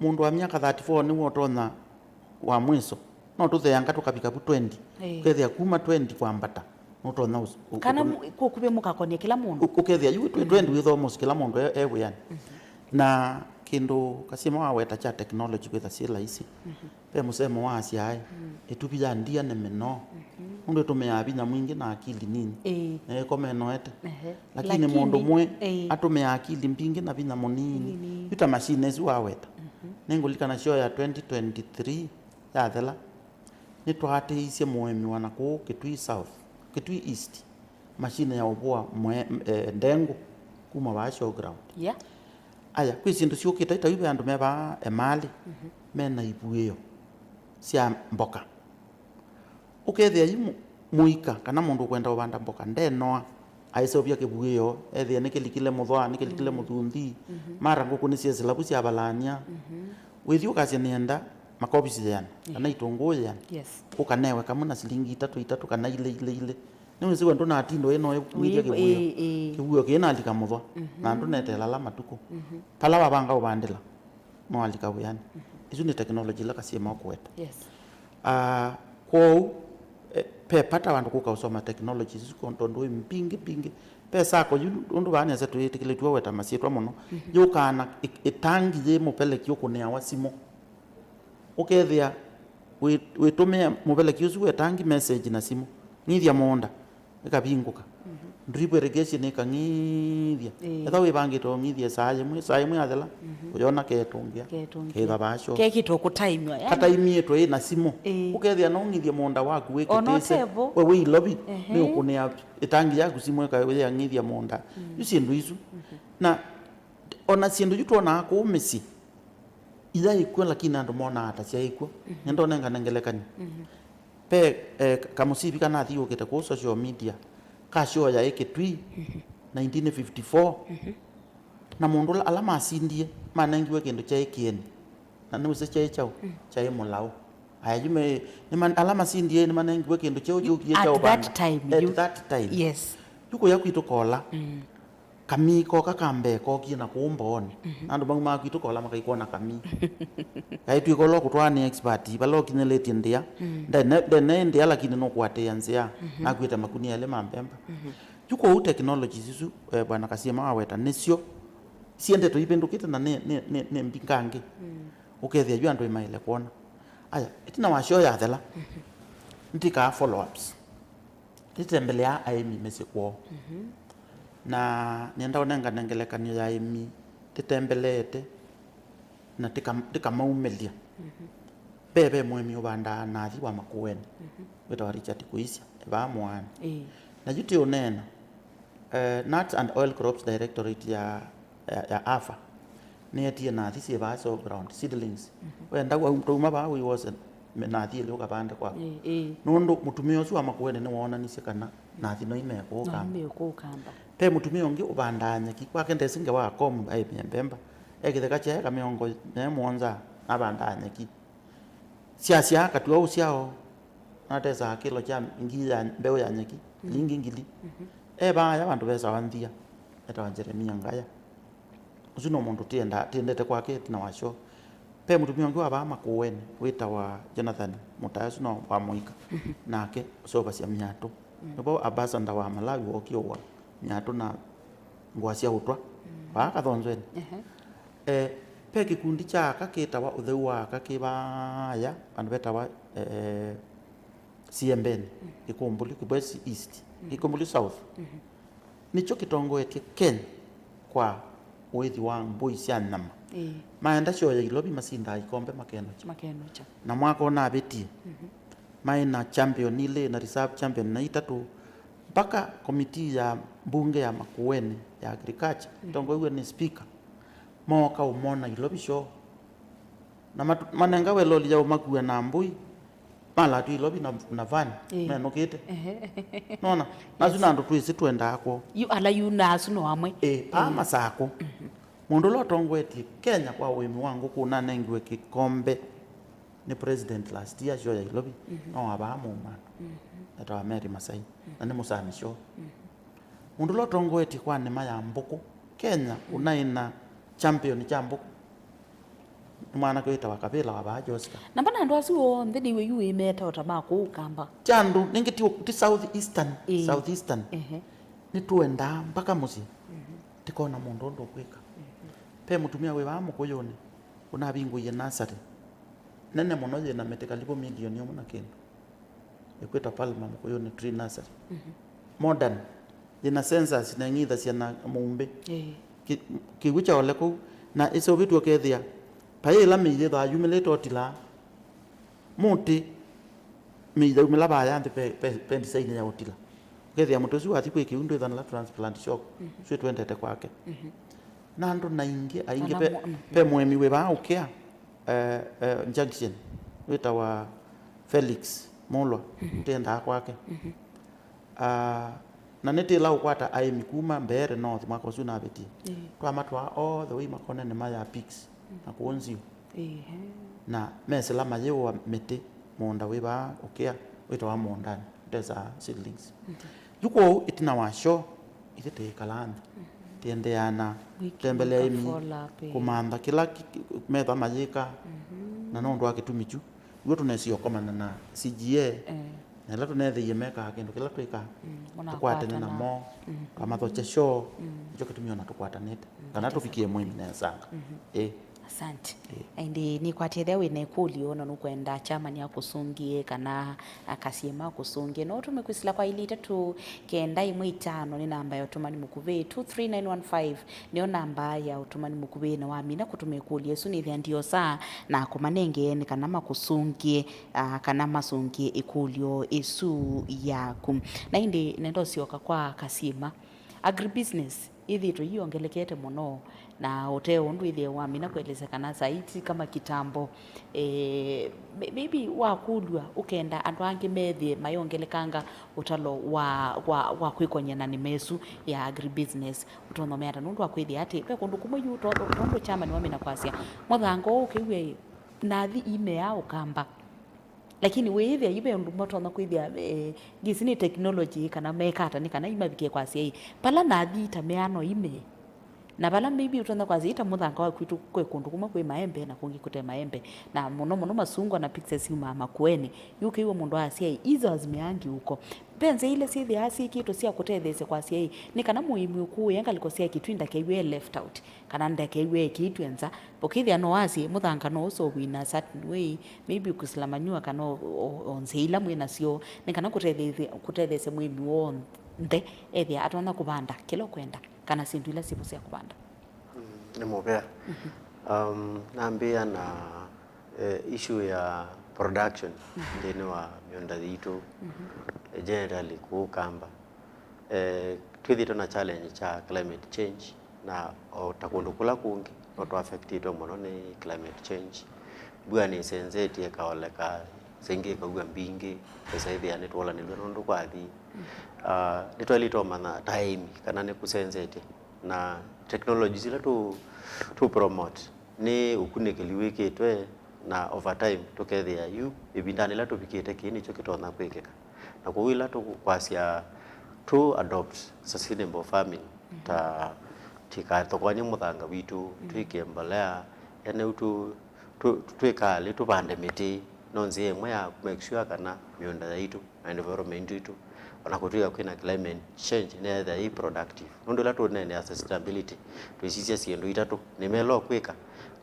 mũndũ wa myaka thirty-four nĩwe ũtonya wa mwiso? No tũtheanga tũkavika vu twenty. Ĩĩ. Ũkethĩa kuma twenty kwambata, nũtonya ũs- ũ- Kana ũ- mu- kũkuvĩ mũkakonia kĩla mũndũ. Ũ- ũkethĩa yu twe- twenty wĩthwa almost kĩla mũndũ e- e wĩanĩ. Na kĩndũ Kasiema waweta kya technology kwĩtha syĩ laisi. Ve mũsemo wa asyaĩ, ĩtuvi ya ndia nĩ mĩnoo. Mũndũ ĩtũmĩaa vinya mwingĩ na akili nini. Ĩĩ. Na ĩkomenoete. Ehe. Lakini Lakini, mũndũ mwĩ ĩĩ. atũmĩaa akili mbingĩ na vinya mũnini. Nini. Yu ta machine ĩsu waweta. Nĩngũlikana show ya twenty twenty-three yathela, nĩtwaatĩĩisye mũĩmi wa na kũu Kitui South, Kitui East, machine ya ũvũa mwe- eh, ndengũ kuma vaa showground. Yeah. Aya, kwĩ syĩndũ syũkĩte itau ve andũ me vaa Emali, mena ivuĩo sya mboka. Ũkethĩa yu mũ- mũika kana mũndũ ũkwenda ũvanda mboka ndenoa, aiseũvya kĩvuĩo, ethĩa nĩkĩlikile mũthwa, nĩkĩlikile mũthunthi, mara ngũkũ nĩsyesĩla vu syavalany'a. Wĩthi ũkasya nĩenda makovisi yĩana, kana itũngũũ yĩana, Yes. ũkanewe kamwe na silingi itatũ itatũ kana ilĩ ilĩ ilĩ. Nĩwĩsĩ we ndũnatinda ũyĩnoe wĩthya Wĩ- kĩvuĩo. ĩĩ, ĩĩ. Kĩvuĩo kĩĩ nalika mũthwa, na ndũneteela ala matukũ. Pala wavanga ũvandĩla, no alika wĩanĩ. Isu nĩ technology ila Kasiema ũkũweta. Yes. Ah, kwoou, eh, ve vata vandũ kũka ũsoma technology isu, tondũ ĩ mbingĩ mbingĩ. Ve sako yu ũndũ vaa nesa twĩtĩkĩlĩtw'e weta masyĩtwa mũno. Yũkaa na ĩ- ĩtangi yĩ mũveleki ũkũnĩawa simũ. Ũkethĩa wĩ- wĩtũmĩa mũveleki ũsu wetangi message na simũ, ng'ithya mũũnda, ĩkavingũka. Drip irrigation ĩkang'ithya. Ĩĩ. Etha wĩvangĩte ũng'ithye saa yĩmwe, saa yĩmwe yathela, ũyona ketũngĩa, Ketũngĩa. Ketha vasho. Kekĩtwe kũtaimwa, yani. Kataimĩtwe ĩ na simũ. Ĩĩ. Ũkethĩa no ũng'ithye mũũnda waku wĩ Ona Kĩtĩse, ũtevo. We wĩ Ilovi, Ehe. Nĩ ũkũnĩa ĩtangi yaku simũ ĩkayang'ithya mũũnda. Yu syĩndũ isu. Na ona syĩndũ yu twonaa kũu mĩsyĩ, iyaĩ kw'o, lakini andũ monaa ta syaĩ kw'o. Nĩndonengane ngelekany'o. Ve, eh, kamũsivi kanathiũũkĩte kũu social media, kasyoya ĩ Kitui, nineteen fifty-four. Na mũndũ ũla, ala masindie, manengiwe kĩndũ kyaĩ kĩeni. Na nĩwĩsĩ kyaĩ kyaũ? Kyaĩ mũlaũ. Aya, yu me- nĩma- ala masindie nĩmanengiwe kĩndũ kyeũ kyũkie kya At ũvanda. That time, At you- that time. Yes. Yu kũya kwitũ kola. Kamii koka ka mbee kookie na kũu mboonĩ. Na andũ maumaa kwitũ kola makaikwona kamii. Kaĩ twĩkolwa kũtwaa nĩ expert, vala ũkinyĩlĩtye ndia. Ndene, ndene ndia, lakini nũkũatĩĩa nzĩa. Nakuĩte makunia elĩ ma mbemba. Yu kwoou technologies isu, eh, Bwana Kasiema waweta, nĩsyo siendetwe ivĩndũkĩte na nĩ, nĩ, nĩ, nĩ mbingangĩ. Ũkethĩa yu andũ ĩmaĩle kwona. Aya, ĩtina wa show yathela, nĩtĩkaa follow-ups. Nĩtembeleaa aĩmi mĩsyĩ kwoo. Na nĩenda ũnengane ngelekany'o ya aĩmi tĩtembeleete na tĩka- tĩkamaumĩlya. Ve, ve mũĩmi ũvandaa nathi wa Makueni, wĩtawa Richard Kuisya, e vaa Mũaani. Ĩĩ. Na yu tĩ ũneena, eh, Nuts and Oil Crops Directorate ya, ya, ya AFA nĩetie nathi syĩ vaa show ground, seedlings. Wenda wau- twauma vaa wĩwose me- nathi ĩlĩ ũkavande kwaku. Ĩĩ, ĩĩ. Nũndũ mũtumĩa ũsu wa Makueni nĩwoonanisye kana nathi no imekũũkamba. Ve mũtumĩa ũngĩ ũvandaa nyeki, kwake ndesĩ ngewa akomu aĩmĩe mbemba. E kĩtheka kyae kamĩongo ne mũonza navandaa nyeki. Syasyaa katua ũsyao, natesaa kĩlo kya ngii ya mbeũ ya nyeki, silingi ngili. E vaaya vandũ vesawa nthia, etawa Jeremia Ngaya. Ũsu no mũndũ tĩenda- tĩendete kwake ĩtina wa show. Ve mũtumĩa ũngĩ wa vaa Makueni wĩtawa Jonathan Mũtaya, ũsu no wa mũika. Nake ũseũvasya myatũ. Nĩvo ambassador wa Malawi wookie ũwa myatũ na ngũa sya ũtwa vaa Kathonzweni. Ehe. Eh, ve kĩkundi kya aka kĩtawa Ũtheu wa Aka kĩ vaaya, vandũ vetawa, eh, Siembeni, Kĩkũmbũli, Kibwezi East, Kĩkũmbũli South. Nĩkyo kĩtongoetye Kenya kwa ũĩthi wa mbũi sya nyama. Ĩĩ. Maenda show ya Ilovi masindaa ikombe makenũkya. Makenũkya. Na mwaka ũnavĩtie, maĩ na champion ilĩ na reserve champion na itatũ, mpaka komitii ya mbunge ya Makueni ya agriculture, ĩtongoew'e nĩ speaker, mooka ũmona Ilovi show. Na matu- manengawe loli ya ũmakua na mbũi, malatw'e Ilovi na, na van, ĩĩ, menũkĩte. Ehe. Nona? Nasu na andũ twĩsĩ twendaa kwoo. Yu ala yu na asu no amwe. Ĩĩ, aa Masakũ. Mũndũ ũla ũtongoetye Kenya kwa ũĩmi wa ngũkũ ũnanengiwe kĩkombe nĩ president last year show ya Ilovi, no wa vaa Mũmando. Etawa Mary Masai. Na nĩ Mũsami show. Mũndũ ũla ũtongoetye kwa nĩma ya mbũkũ Kenya ũnaĩ na champion kya mbũkũ nĩ mwanake wĩtawa Kavĩla wa vaa Joska. Na mbona andũ asu onthe nĩw'e yu wĩmeta o ta ma kũu Kamba? Kya andũ nĩngĩ ti, ti South Eastern, ĩĩ, South Eastern. Ehe. Nĩtũendaa mpaka mũsyĩ. Tĩkona mũndũ ũndũ ũkwĩka. Ve mũtumĩa wĩ vaa Mũkũyũnĩ ũnavingũie nasarĩ nene mũno yĩ na mĩtĩ kalivu milioni ũmwe na kĩndũ. Ĩkwĩtwa Palma Mũkũyũnĩ Tree Nursery. Modern. Yĩna sensors na ing'ithasya na mũumbĩ. Ĩĩ. Kĩ- kĩw'ũ kyaole kũu, na ĩseũvĩtw'e ũkethĩa paĩ ĩla mĩi yĩthaa yumĩlĩte ũtilaa. Mũtĩ mĩi yaumĩla vaya nthĩ pe, pe, pe design ya ũtila. Ũkethĩa mũtĩ ũsu wathi kwĩ kĩu ndwĩthanĩla transplant shock. Ũsu twendete kwake. Na andũ na ingĩ aingĩ. Ala pe, mo- mm. Pe mũĩmi wĩ vaa ũkĩa, eh, eh, Junction, wĩtawa Felix Mulwa, twendaa kwake. Ah, na nĩtĩla ũkwata aĩmi kuma Mbeere North mwaka ũsu navĩtie. Ĩĩ. Twamatwaa all the way makonenĩ ma ya pigs na kũũ Nziu. Ĩĩ. Na mesĩla mayĩũa mĩtĩ mũũnda wĩ vaa ũkĩa wĩtawa Mũũndanĩ, ũtesaa seedlings. Yu kwoou ĩtina wa show, ithyĩ tĩĩkalaa nthĩ, tĩendeaa na kũtembelea aĩmi, kũmantha kĩla ki- ki- metha mayĩka, na nũndũ wa kĩtumi kyu. W'o tũnesie ũkomana na C G A, eh, na ĩla tũneethĩie mekaa kĩndũ kĩla twĩkaa, tũkwatene namo, twamathokya show, nĩkyo kĩtumi ona tũkwatanĩte, kana tũvikie mũĩmi nesanga. Ĩĩ. Asante. Ĩĩ. Ĩndĩ nĩkwatĩthya wĩ na ĩkũlyo, na nũkwenda chairman akũsũngĩe, kana akasiema akũsũngĩe, no ũtũme kwĩsĩla kwa ilĩ itatũ kenda ĩmwe itano, nĩ namba ya ũtũmani mũkuvĩ, two three nine one five. Nĩyo namba ya ũtũmani mũkuvĩ, na wamina kũtũma ĩkũlyo ĩsu nĩthĩa ndiosaa na kũmanengee nĩ kana makũsũngĩe, ah, kana masũngĩe ĩkũlyo ĩsu yaku. Na ĩndĩ nenda ũsyoka kwa Kasyĩma. Agribusiness ĩthĩĩtwe yĩongelekete mũno, na ũtee ũndũ ĩthĩe wamina kũelesya kana saa hii ti kama kitambo. Eh, may- maybe wakũlw'a ũkenda andũ angĩ methĩe mayongelekanga ũtalo wa, wa, wa kwĩkony'a na nĩma ĩsu ya agribusiness, ũtonya ũmea ata? Nũndũ wa kwĩthĩa atĩ ve kũndũ kũmwe yu to- tondũ chairman wamina kwasya, mũthanga ũũ ũkĩw'e nathi imea ũkamba, lakini wĩĩthĩa yu ve ũndũ ũmwe ũtonya kwĩthĩa, eh, ngĩsi nĩ technology kana mekata nĩ kana imavikie kwasya ĩ, pala nathi itamea no imee. Na vala maybe ũtonya kwasya ita mũthanga wa kwitũ kwĩ kũndũ kũmwe kwĩ maembe na kũngĩ kũte maembe, na mũno mũno masungwa na pizza syumaa Makueni. Yũkĩiwe mũndũ asya ĩ, izo azimeangi ũko. Ve nzĩa ila syĩthĩaa syĩkĩtwe sya kũtetheesya kwasya ĩ, nĩ kana mũĩmi ũkũũĩa ngalĩko sya kĩtui ndakew'e e left out, kana ndakew'e ekĩtwe nza. Ũkĩthĩa no asye mũthanga no ũsovwe in a certain way, maybe ũkũsila manure kana o, o, o nzĩa ila mwĩ nasyo, nĩ kana kũtetheesya, kũtetheesya mũĩmi w'onthe ethĩa atonya kũvanda kĩla ũkwenda, kana syĩndũ ila syĩvo sya kũvanda. Mm, nĩ mũvea. Um, nambĩĩa na, eh, issue ya production nthĩnĩ wa mĩũnda yitũ, eh, generally kũũ Kamba. Eh, twĩthĩĩtwe na challenge kya climate change, na o ta kũndũ kũla kũngĩ no tũaffectĩtwe mũno nĩ climate change. Mbua nĩsenzetye ĩkaoleka, sengĩ ĩkaua mbingĩ, ĩsaĩthĩa nĩtwolanĩlw'e nũndũ kwathi. Ah, nĩtwaĩlĩte ũmanya ta aĩmi kana nĩkũsenzetye. Na technologies ila tũ, tũ promote nĩ ũkunĩkĩli wĩkĩtwe, na over time tũkethĩa yu ĩvindanĩ ĩla tũvikĩte kĩĩ nĩkyo kĩtonya kwĩkĩka. Na kwoou ĩla tũkwasya tũ adopt sustainable farming, ta tĩkathokoany'e mũthanga witũ, twĩkĩe mbolea, yani ũu tũ, tũ, twĩkalĩ tũvande mĩtĩ, no nzĩa ĩmwe ya make sure kana mĩũnda yaitũ na environment itũ, ona kũtw'ĩka kwĩna climate change, nĩyethĩa yĩ productive. Nũndũ ĩla tũneenea sustainability, twĩsisya syĩndũ itatũ. Nĩmela kwĩka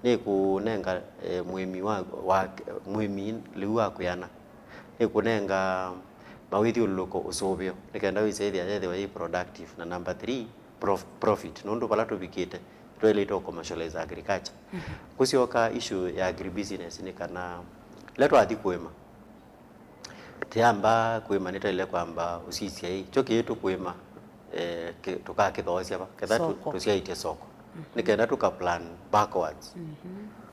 nĩ kũnenga, eh, mũĩmi wa, wa, mũĩmi lĩu wa kwĩana, nĩ kũnenga mawĩthyũlũlũko ũsũvĩo, nĩ kenda wĩsethĩa yethĩwa yĩ productive. Na number three, prof-, profit, nũndũ vala tũvikĩte twaĩlĩte ũ commercialize agriculture. Kũsyoka issue ya agribusiness nĩ kana, ĩla twathi kũĩma, tĩamba kũĩma nĩtwaĩle kwamba ũsisya ĩ, kyo kĩĩ tũkũĩma, eh, kĩ-, tũkakĩthoosya va, ketha tũ-, Soko. Tũsyaĩtye soko. Nĩ kenda tũka plan backwards.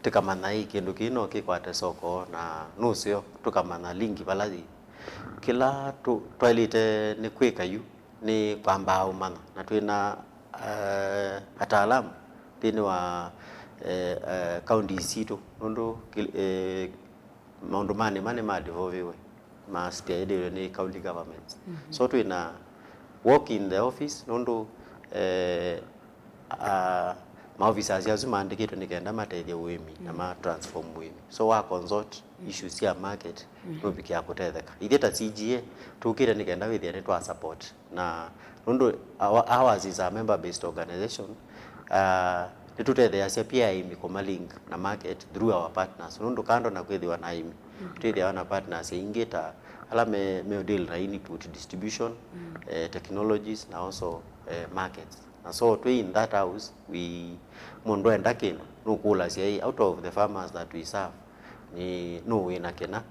Tĩkamanya ĩ, kĩndũ kĩĩ no kĩkwate soko na nũseo, tũkamanya link vala yĩ. Kĩla tũ-, twaĩlĩte nĩ kwĩka yu, nĩ kwambaa ũmanya, na twĩ na, eh, ataalamu nthĩnĩ wa, eh, eh, counties sitũ, nũndũ kĩ-, eh, maũndũ ma nĩma nĩma devolviwe, ma spearheadiwe nĩ county governments. So twĩ na work in the office, nũndũ, eh, ah, ma officers asu maandĩkĩtwe nĩ kenda matethye ũĩmi na ma transform ũĩmi. So wa consult issues sya market, nũvikĩa kũtetheka. Ithyĩ ta C G A, tũkĩte nĩ kenda wĩthĩa nĩ twa support. Na nũndũ our, ours is a member based organization, uh, nĩtũtetheeasya pia aĩmi kũma link na market through our partners. Nũndũ kando na kwĩthĩwa na aĩmi, twĩthĩawa na partners aingĩ ta ala me, me deal na input distribution, eh, technologies, na also, eh, markets. Na so twĩ in that house, we, mũndũ enda kĩndũ, nũkũlasya ĩ, out of the farmers that we serve, nĩ nũũ wĩna kĩna,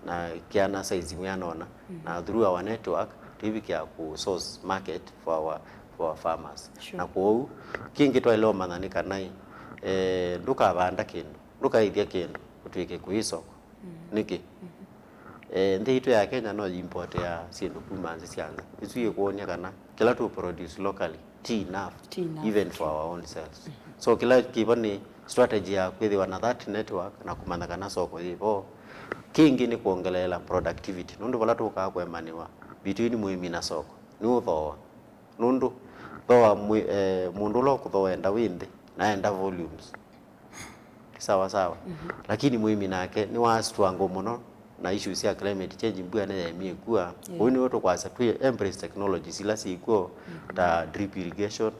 na kĩana size mwĩanona, na through our network, tũivikĩa kũ source market for our, for our farmers. Sure. Na kwoou, kĩngĩ twaĩle ũmanya nĩ kana ĩ, eh, ndũkavanda kĩndũ, ndũkaĩthya kĩndũ, ũtw'ĩke kwĩ soko. Nĩkĩ? Eh, nthĩ itũ ya Kenya no yimpotea syĩndũ kuma nthĩ sya nza. Ĩsu yĩkwony'a kana kĩla tũ produce locally ti enough, ti enough, even for our own selves. So kĩla kĩvo nĩ strategy ya kwĩthĩwa na that network na kũmanya kana soko yĩvo. Kĩngĩ nĩ kwongeleela productivity, nũndũ vala tũkaa kũemanĩwa between mũĩmi na soko, nĩ ũthooa. Nũndũ thooa mwĩ-, eh, mũndũ ũla ũkũthooa enda wĩ nthĩ, na enda volumes. Sawa sawa. Lakini mũĩmi nake nĩwa struggle mũno na issues sya climate change, mbua nĩyaemie kua. Yeah. Ũu nĩw'o tũkwasya twĩ embrace technologies ila syĩkw'o, ta drip irrigation,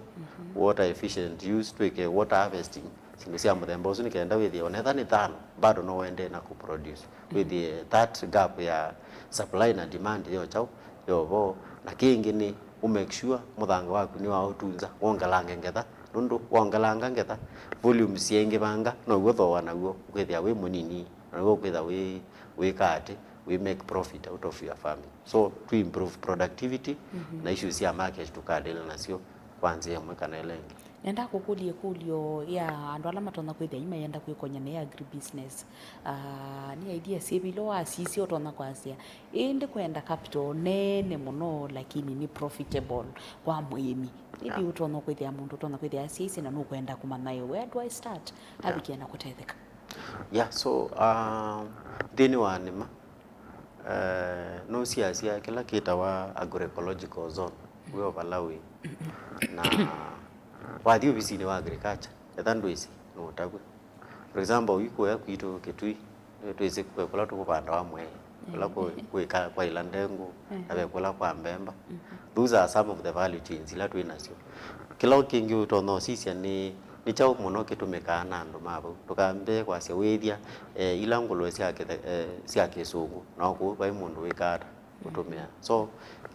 water efficient use, twĩke water harvesting, syĩndũ sya mũthemba ũsu, nĩ kenda wĩthĩe onetha nĩ thano, bado no ũendee na kũ produce. Wĩthĩe that gap ya supply na demand yo kyaũ, yo vo. Na kĩngĩ nĩ ũ make sure mũthanga waku nĩwaũtunza, wongelange ngetha, nũndũ wongelanga ngetha, volume syaingĩvanga, now'o thooa naw'o ũkwĩthĩa wĩ mũnini, naw'o ũkwĩthĩa wĩ, wĩka atĩ, wĩ make profit out of your farming. So, to improve productivity, na issues sya market tũkadĩla nasyo kwa nzĩa ĩmwe kana ĩla ĩngĩ. Nenda kũkũlya ĩkũlyo ya andũ ala matonya kwĩthĩa yu mayenda kwĩkony'a na agribusiness. Ah, nĩ idea syĩva ila wasisya ũtonya kwasya, ĩndĩ kwenda capital nene mũno, lakini nĩ profitable kwa mũĩmi? Maybe, yeah, ũtonya kwĩthĩa mũndũ ũtonya kwĩthĩa asyaisye na nũkwenda kũmanya, where do I start? Yeah. Avikĩa na kũtetheka. Yeah, so, um, nthĩnĩ wa nĩma, eh, nũsiasya kĩla kĩtawa agroecological zone, wĩ o vala wĩ. Na wathi ovisinĩ wa agriculture, etha ndwĩsĩ, nũũtavw'a. For example, yu kũya kwitũ Kitui, nĩtwĩsĩ kwĩ kũla tũkũvandawa mwei, kũla kwĩ, kwĩ ka-, kwa ila ndengũ, na ve kũla kwa mbemba. Those are some of the value chains ila twĩ nasyo. Kĩla kĩngĩ ũtonya ũsisya nĩ, nĩ kyaũ mũno kĩtũmĩkaa na andũ ma vau. Ndũkambĩe kwasya wĩthya, eh, ila ngũlũe sya kĩthe-, eh, sya kĩsũngũ, na o kũu vai mũndũ wĩkaa ata kũtũmĩa. So,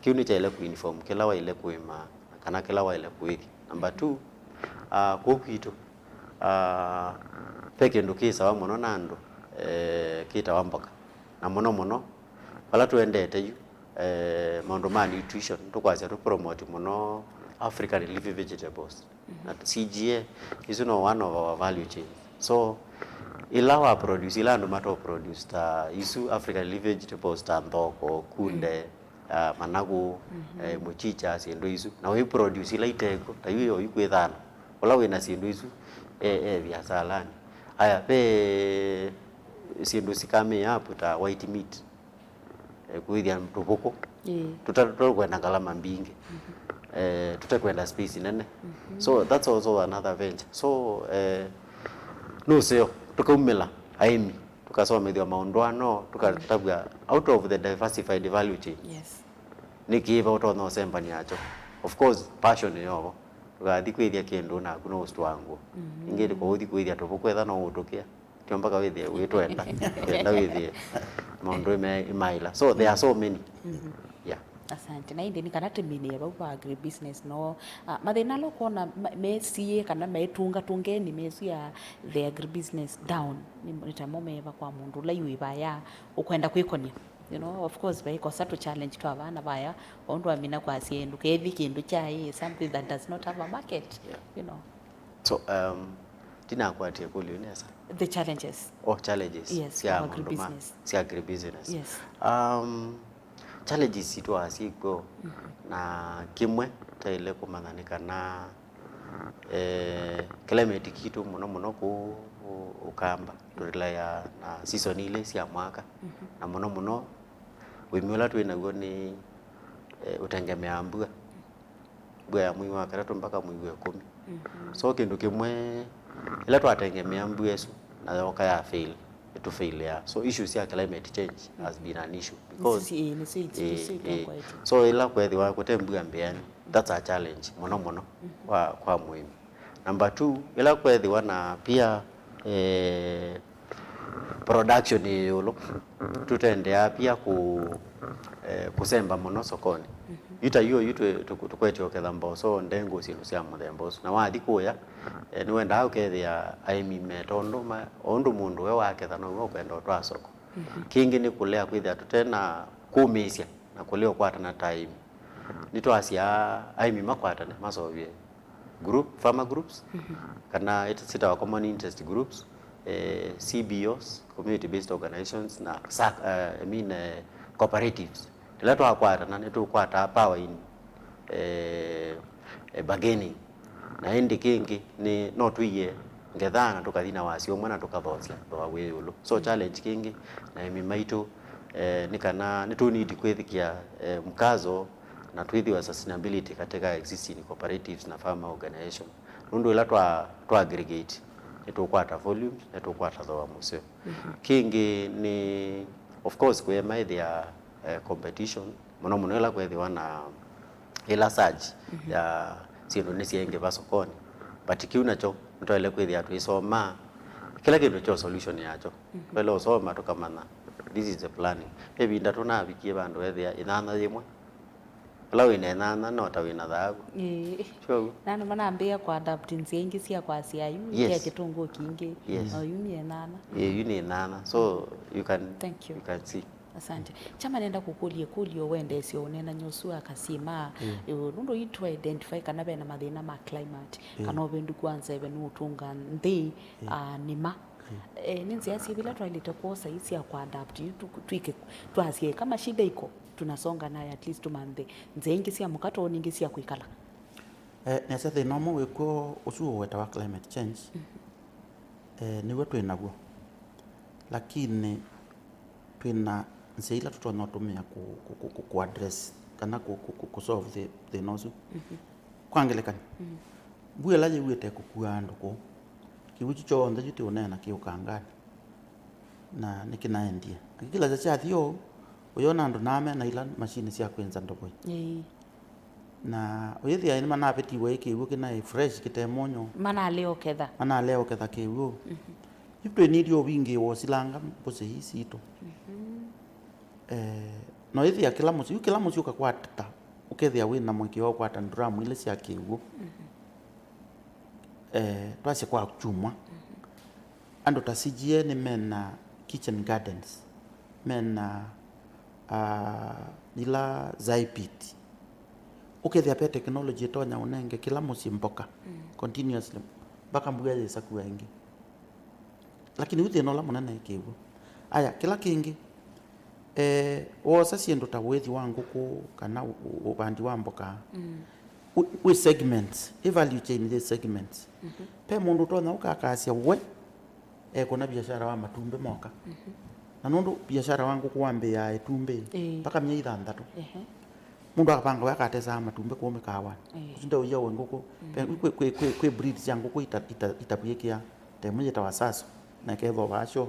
kĩu nĩkyaĩle kũinform kĩla waĩle kũĩma, kana kĩla waĩle kũĩthya. Number two, ah, kũu kwitũ, ah, ve kĩndũ kĩsawa mũno na andũ, eh, kĩtawa mboka. Na mũno mũno, vala tũendete yu, eh, maũndũ ma nutrition, tũkwasya tũ promote mũno African leafy vegetables. Na C G A, isu no one of our value chain. So, ila wa produce, ila andũ mato produce ta isu African leafy vegetables ta nthoko, kunde, ah, managu, eh, mũchicha, syĩndũ isu. Na wĩ produce ila iteko, ta yu yo ikwĩthana. Ũla wĩna syĩndũ isu, e, e viasalani. Aya, ve syĩndũ sikamĩ up ta white meat. Eh, kũĩthya tũvũkũ. Ĩĩ. Tũta-, tũtekwenda ngalama mbingĩ. Eh, tũtekwenda space nene. So that's also another venture. So, eh, nũseo, tũkaumĩla aĩmi, tũkasomethw'a maũndũ ano, tũkatavw'a out of the diversified value chain. Yes. Nĩ kĩva ũtonya ũsembany'a nakyo? Of course, passion yovo. Ndũkathi kwĩthya kĩndũ naku no ũsitwangwo. Ĩngĩ ndĩkũũthi kwĩthya tũvũkũ etha no ũtũkĩa. Tio mpaka wĩthĩe wĩtwenda, kenda wĩthĩe maũndũ ĩme-, ĩmaĩla. So there are so many. Yeah. Asante. Na ĩndĩ nĩ kana tũminĩe vau va agribusiness no, ah, mathĩna ala ũkwona ma- mesiĩ kana metunga tungeni mesu ya the agribusiness down, nĩ nĩ tamo meva kwa mũndũ ũla yu ĩvaya ũkwenda kwĩkonia? You know, of course, vaikosa tũ challenge twa vana vaya, ũndũ amina kwasya ndũkethi kĩndũ kya ĩ, something that does not have a market, Yeah. you know. So, um, ndinakwatie kũlyo nesa. The challenges. Oh, challenges. Yes, sya of maũndũ ma agribusiness. Sya agribusiness. Yes. Um, challenges sitũ asikw'o, na kĩmwe taile kũmanya nĩ kana eh, climate kitũ mũno mũno kũu ũ- Ũkamba tũrĩlaĩa na season ilĩ sya mwaka, na mũno mũno ũĩmi ũla twĩ naw'o nĩ eh, ũtengemeaa mbua, mbua ya mwei wa katatũ mpaka mwei wa ĩkũmi. So kĩndũ kĩmwe, ĩla twatengemea mbua ĩsu na yoka ya fail, ĩtũfailĩaa. So issues sya climate change has been an issue because Nĩsyo- ĩĩ, nĩsyo itũ- eh, nĩsyo eh, itongwa itũ. So ĩla kwethĩwa kũte mbua mbĩanĩ, that's a challenge mũno mũno kwa, kwa mũĩmi. Number two, ĩla kwethĩwa na pia eh, production ĩ ĩũlũ, tũtendeaa pia kũ, eh, kũsemba mũno sokoni. Yu ta yu oyu twĩ- tũk- tũkwetye ũketha mboso, ndengũ, syĩndũ sya mũthemba ũsu, na wathi kũya eh, nĩwendaa ũkethĩa aĩmi me tondũ ma- o ũndũ mũndũ we waketha now'o ũkwenda ũtwaa soko. Kĩngĩ nĩ kũlea kwĩthĩa tũte na kũmĩĩsya na kũlea ũkwatana ta aĩmi. Nĩtwasyaa aĩmi makwatane maseũvye group, farmer groups, kana it- sitawa common interest groups, eh, C B Os, community based organizations, na sac- eh, I mean, eh, cooperatives. Ĩla twakwatana nĩtũkwataa power in eh, eh, bargaining. Na ĩndĩ kĩngĩ nĩ no tũie ngetha na tũkathi na wasya ũmwe na tũkathoosya thooa wĩ ĩũlũ. So challenge kĩngĩ na aĩmi maitũ eh, nĩ kana nĩtũnidi kwĩthĩkĩa eh, mkazo na twĩthĩwa sustainability katika existing cooperatives na farmer organization. Nũndũ ĩla twa, twa aggregate nĩtũkwata volumes, nĩtũkwata thooa mũseo. Kĩngĩ nĩ of course kũemaĩthĩa eh, competition mũno mũno ĩla kwethĩwa na ĩla surge ya syĩndũ nĩsyaingĩva sokoni, but kĩu nakyo nĩtwaĩle kwĩthĩa twĩsomaa kĩla kĩndũ kyo solution yakyo. Twaĩle ũsoma tũkamanya this is the planning. Ve ĩvinda tũnavikie vandũ ethĩa ĩnyanya yĩmwe, ũla wĩna ĩnyanya no ta wĩna thaavu. Ĩĩ. Sure. Na andũ manambĩĩa kũadapt nzĩa ingĩ sya kwasya yu Yes. kya kĩtũngũ kingĩ Yes. na yu nĩ ĩnyanya. Ĩĩ, yu nĩ ĩnyanya, so you can, Thank you. you can see. Asante. Chama nenda kũkũlya ĩkũlyo wendeesya ũneenany'a ũsu wa Kasima, ĩũlũ nũndũ yu tũ identify kana vena mathĩna ma climate, kana ũvĩndũku wa nzeve nũũtũnga nthĩ, ah, nĩma. Eh, nĩ nzĩa syĩva ila twaĩlĩte kwosa ii sya kũadapt yu tu- twĩke twasye kama shida iko tunasonga nayo, at least tũmanthe nzĩa ingĩ sya mũkato ningĩ sya kwĩkala. Eh, nĩasya thĩna ũmwe wĩkw'o ũsu ũwetawa climate change. Eh, nĩw'o twĩ naw'o, lakini twĩ na nzĩa ila tũtonya ũtũmĩa kũ, kũ, kũ, kũ, kũ address kana kũ, kũ, kũ, kũ solve thĩ, thĩna ũsu. Kwa ngelekany'o, mbua ĩla yĩw'ĩte kũkua andũ kũu, kĩw'ũ kyu kyonthe yu tĩũneena kĩ ũkanganĩ na nĩkĩnaendie. Akĩkĩlasya kyathi ũu, ũyona andũ naa mena ila mashini sya kwĩnza ndovoi. Ĩĩ. Na ũyĩthĩa nĩmanavĩtiwe ĩ kĩw'ũ kĩnaĩ fresh kĩte mũnyũ. Manalea ũketha. Manalea ũketha kĩw'ũ. Yu twĩnĩthye ũvingĩĩwa ũsilanga mbũsĩ ii sitũ. Eh, na ũyĩthĩa kĩla mũsyĩ, yu kĩla mũsyĩ ũkakwata, ũkethĩa wĩ na mwĩkĩo wa kũkwata nduramu ilĩ sya kĩw'ũ. Eh, twasya kwa kyumwa, andũ ta C G A nĩ mena kitchen gardens, mena ah, ila zai pit. Ũkethĩa ve technology ĩtonya ũnenge kĩla mũsyĩ mboka continuously mpaka mbua yĩsa kua ĩngĩ. Lakini yu thĩna ũla mũnene ĩ kĩw'ũ. Aya, kĩla kĩngĩ, eh, woosa syĩndũ ta ũĩthi wa ngũkũ kana ũ- ũ- ũvandi wa mboka, wĩ- wĩ segments, ĩ value chain yĩ segments. Ve mũndũ ũtonya ũkakasya we ekũna biashara wa matumbĩ moka. Na nũndũ biashara wa ngũkũ wambĩĩaa ĩtumbĩ Ĩĩ. mpaka myei thanthatũ. Ehe. Mũndũ akavanga we akatesaa matumbĩ kũu mĩkawanĩ. Ĩĩ. Ũsu ndeũia we ngũkũ. Ve- kwĩ, kwĩ, kwĩ, kwĩ breed sya ngũkũ ita- ita- itavw'ĩkĩa. Ta ĩmwe yĩtawa Saso na ĩkethwa Vasho.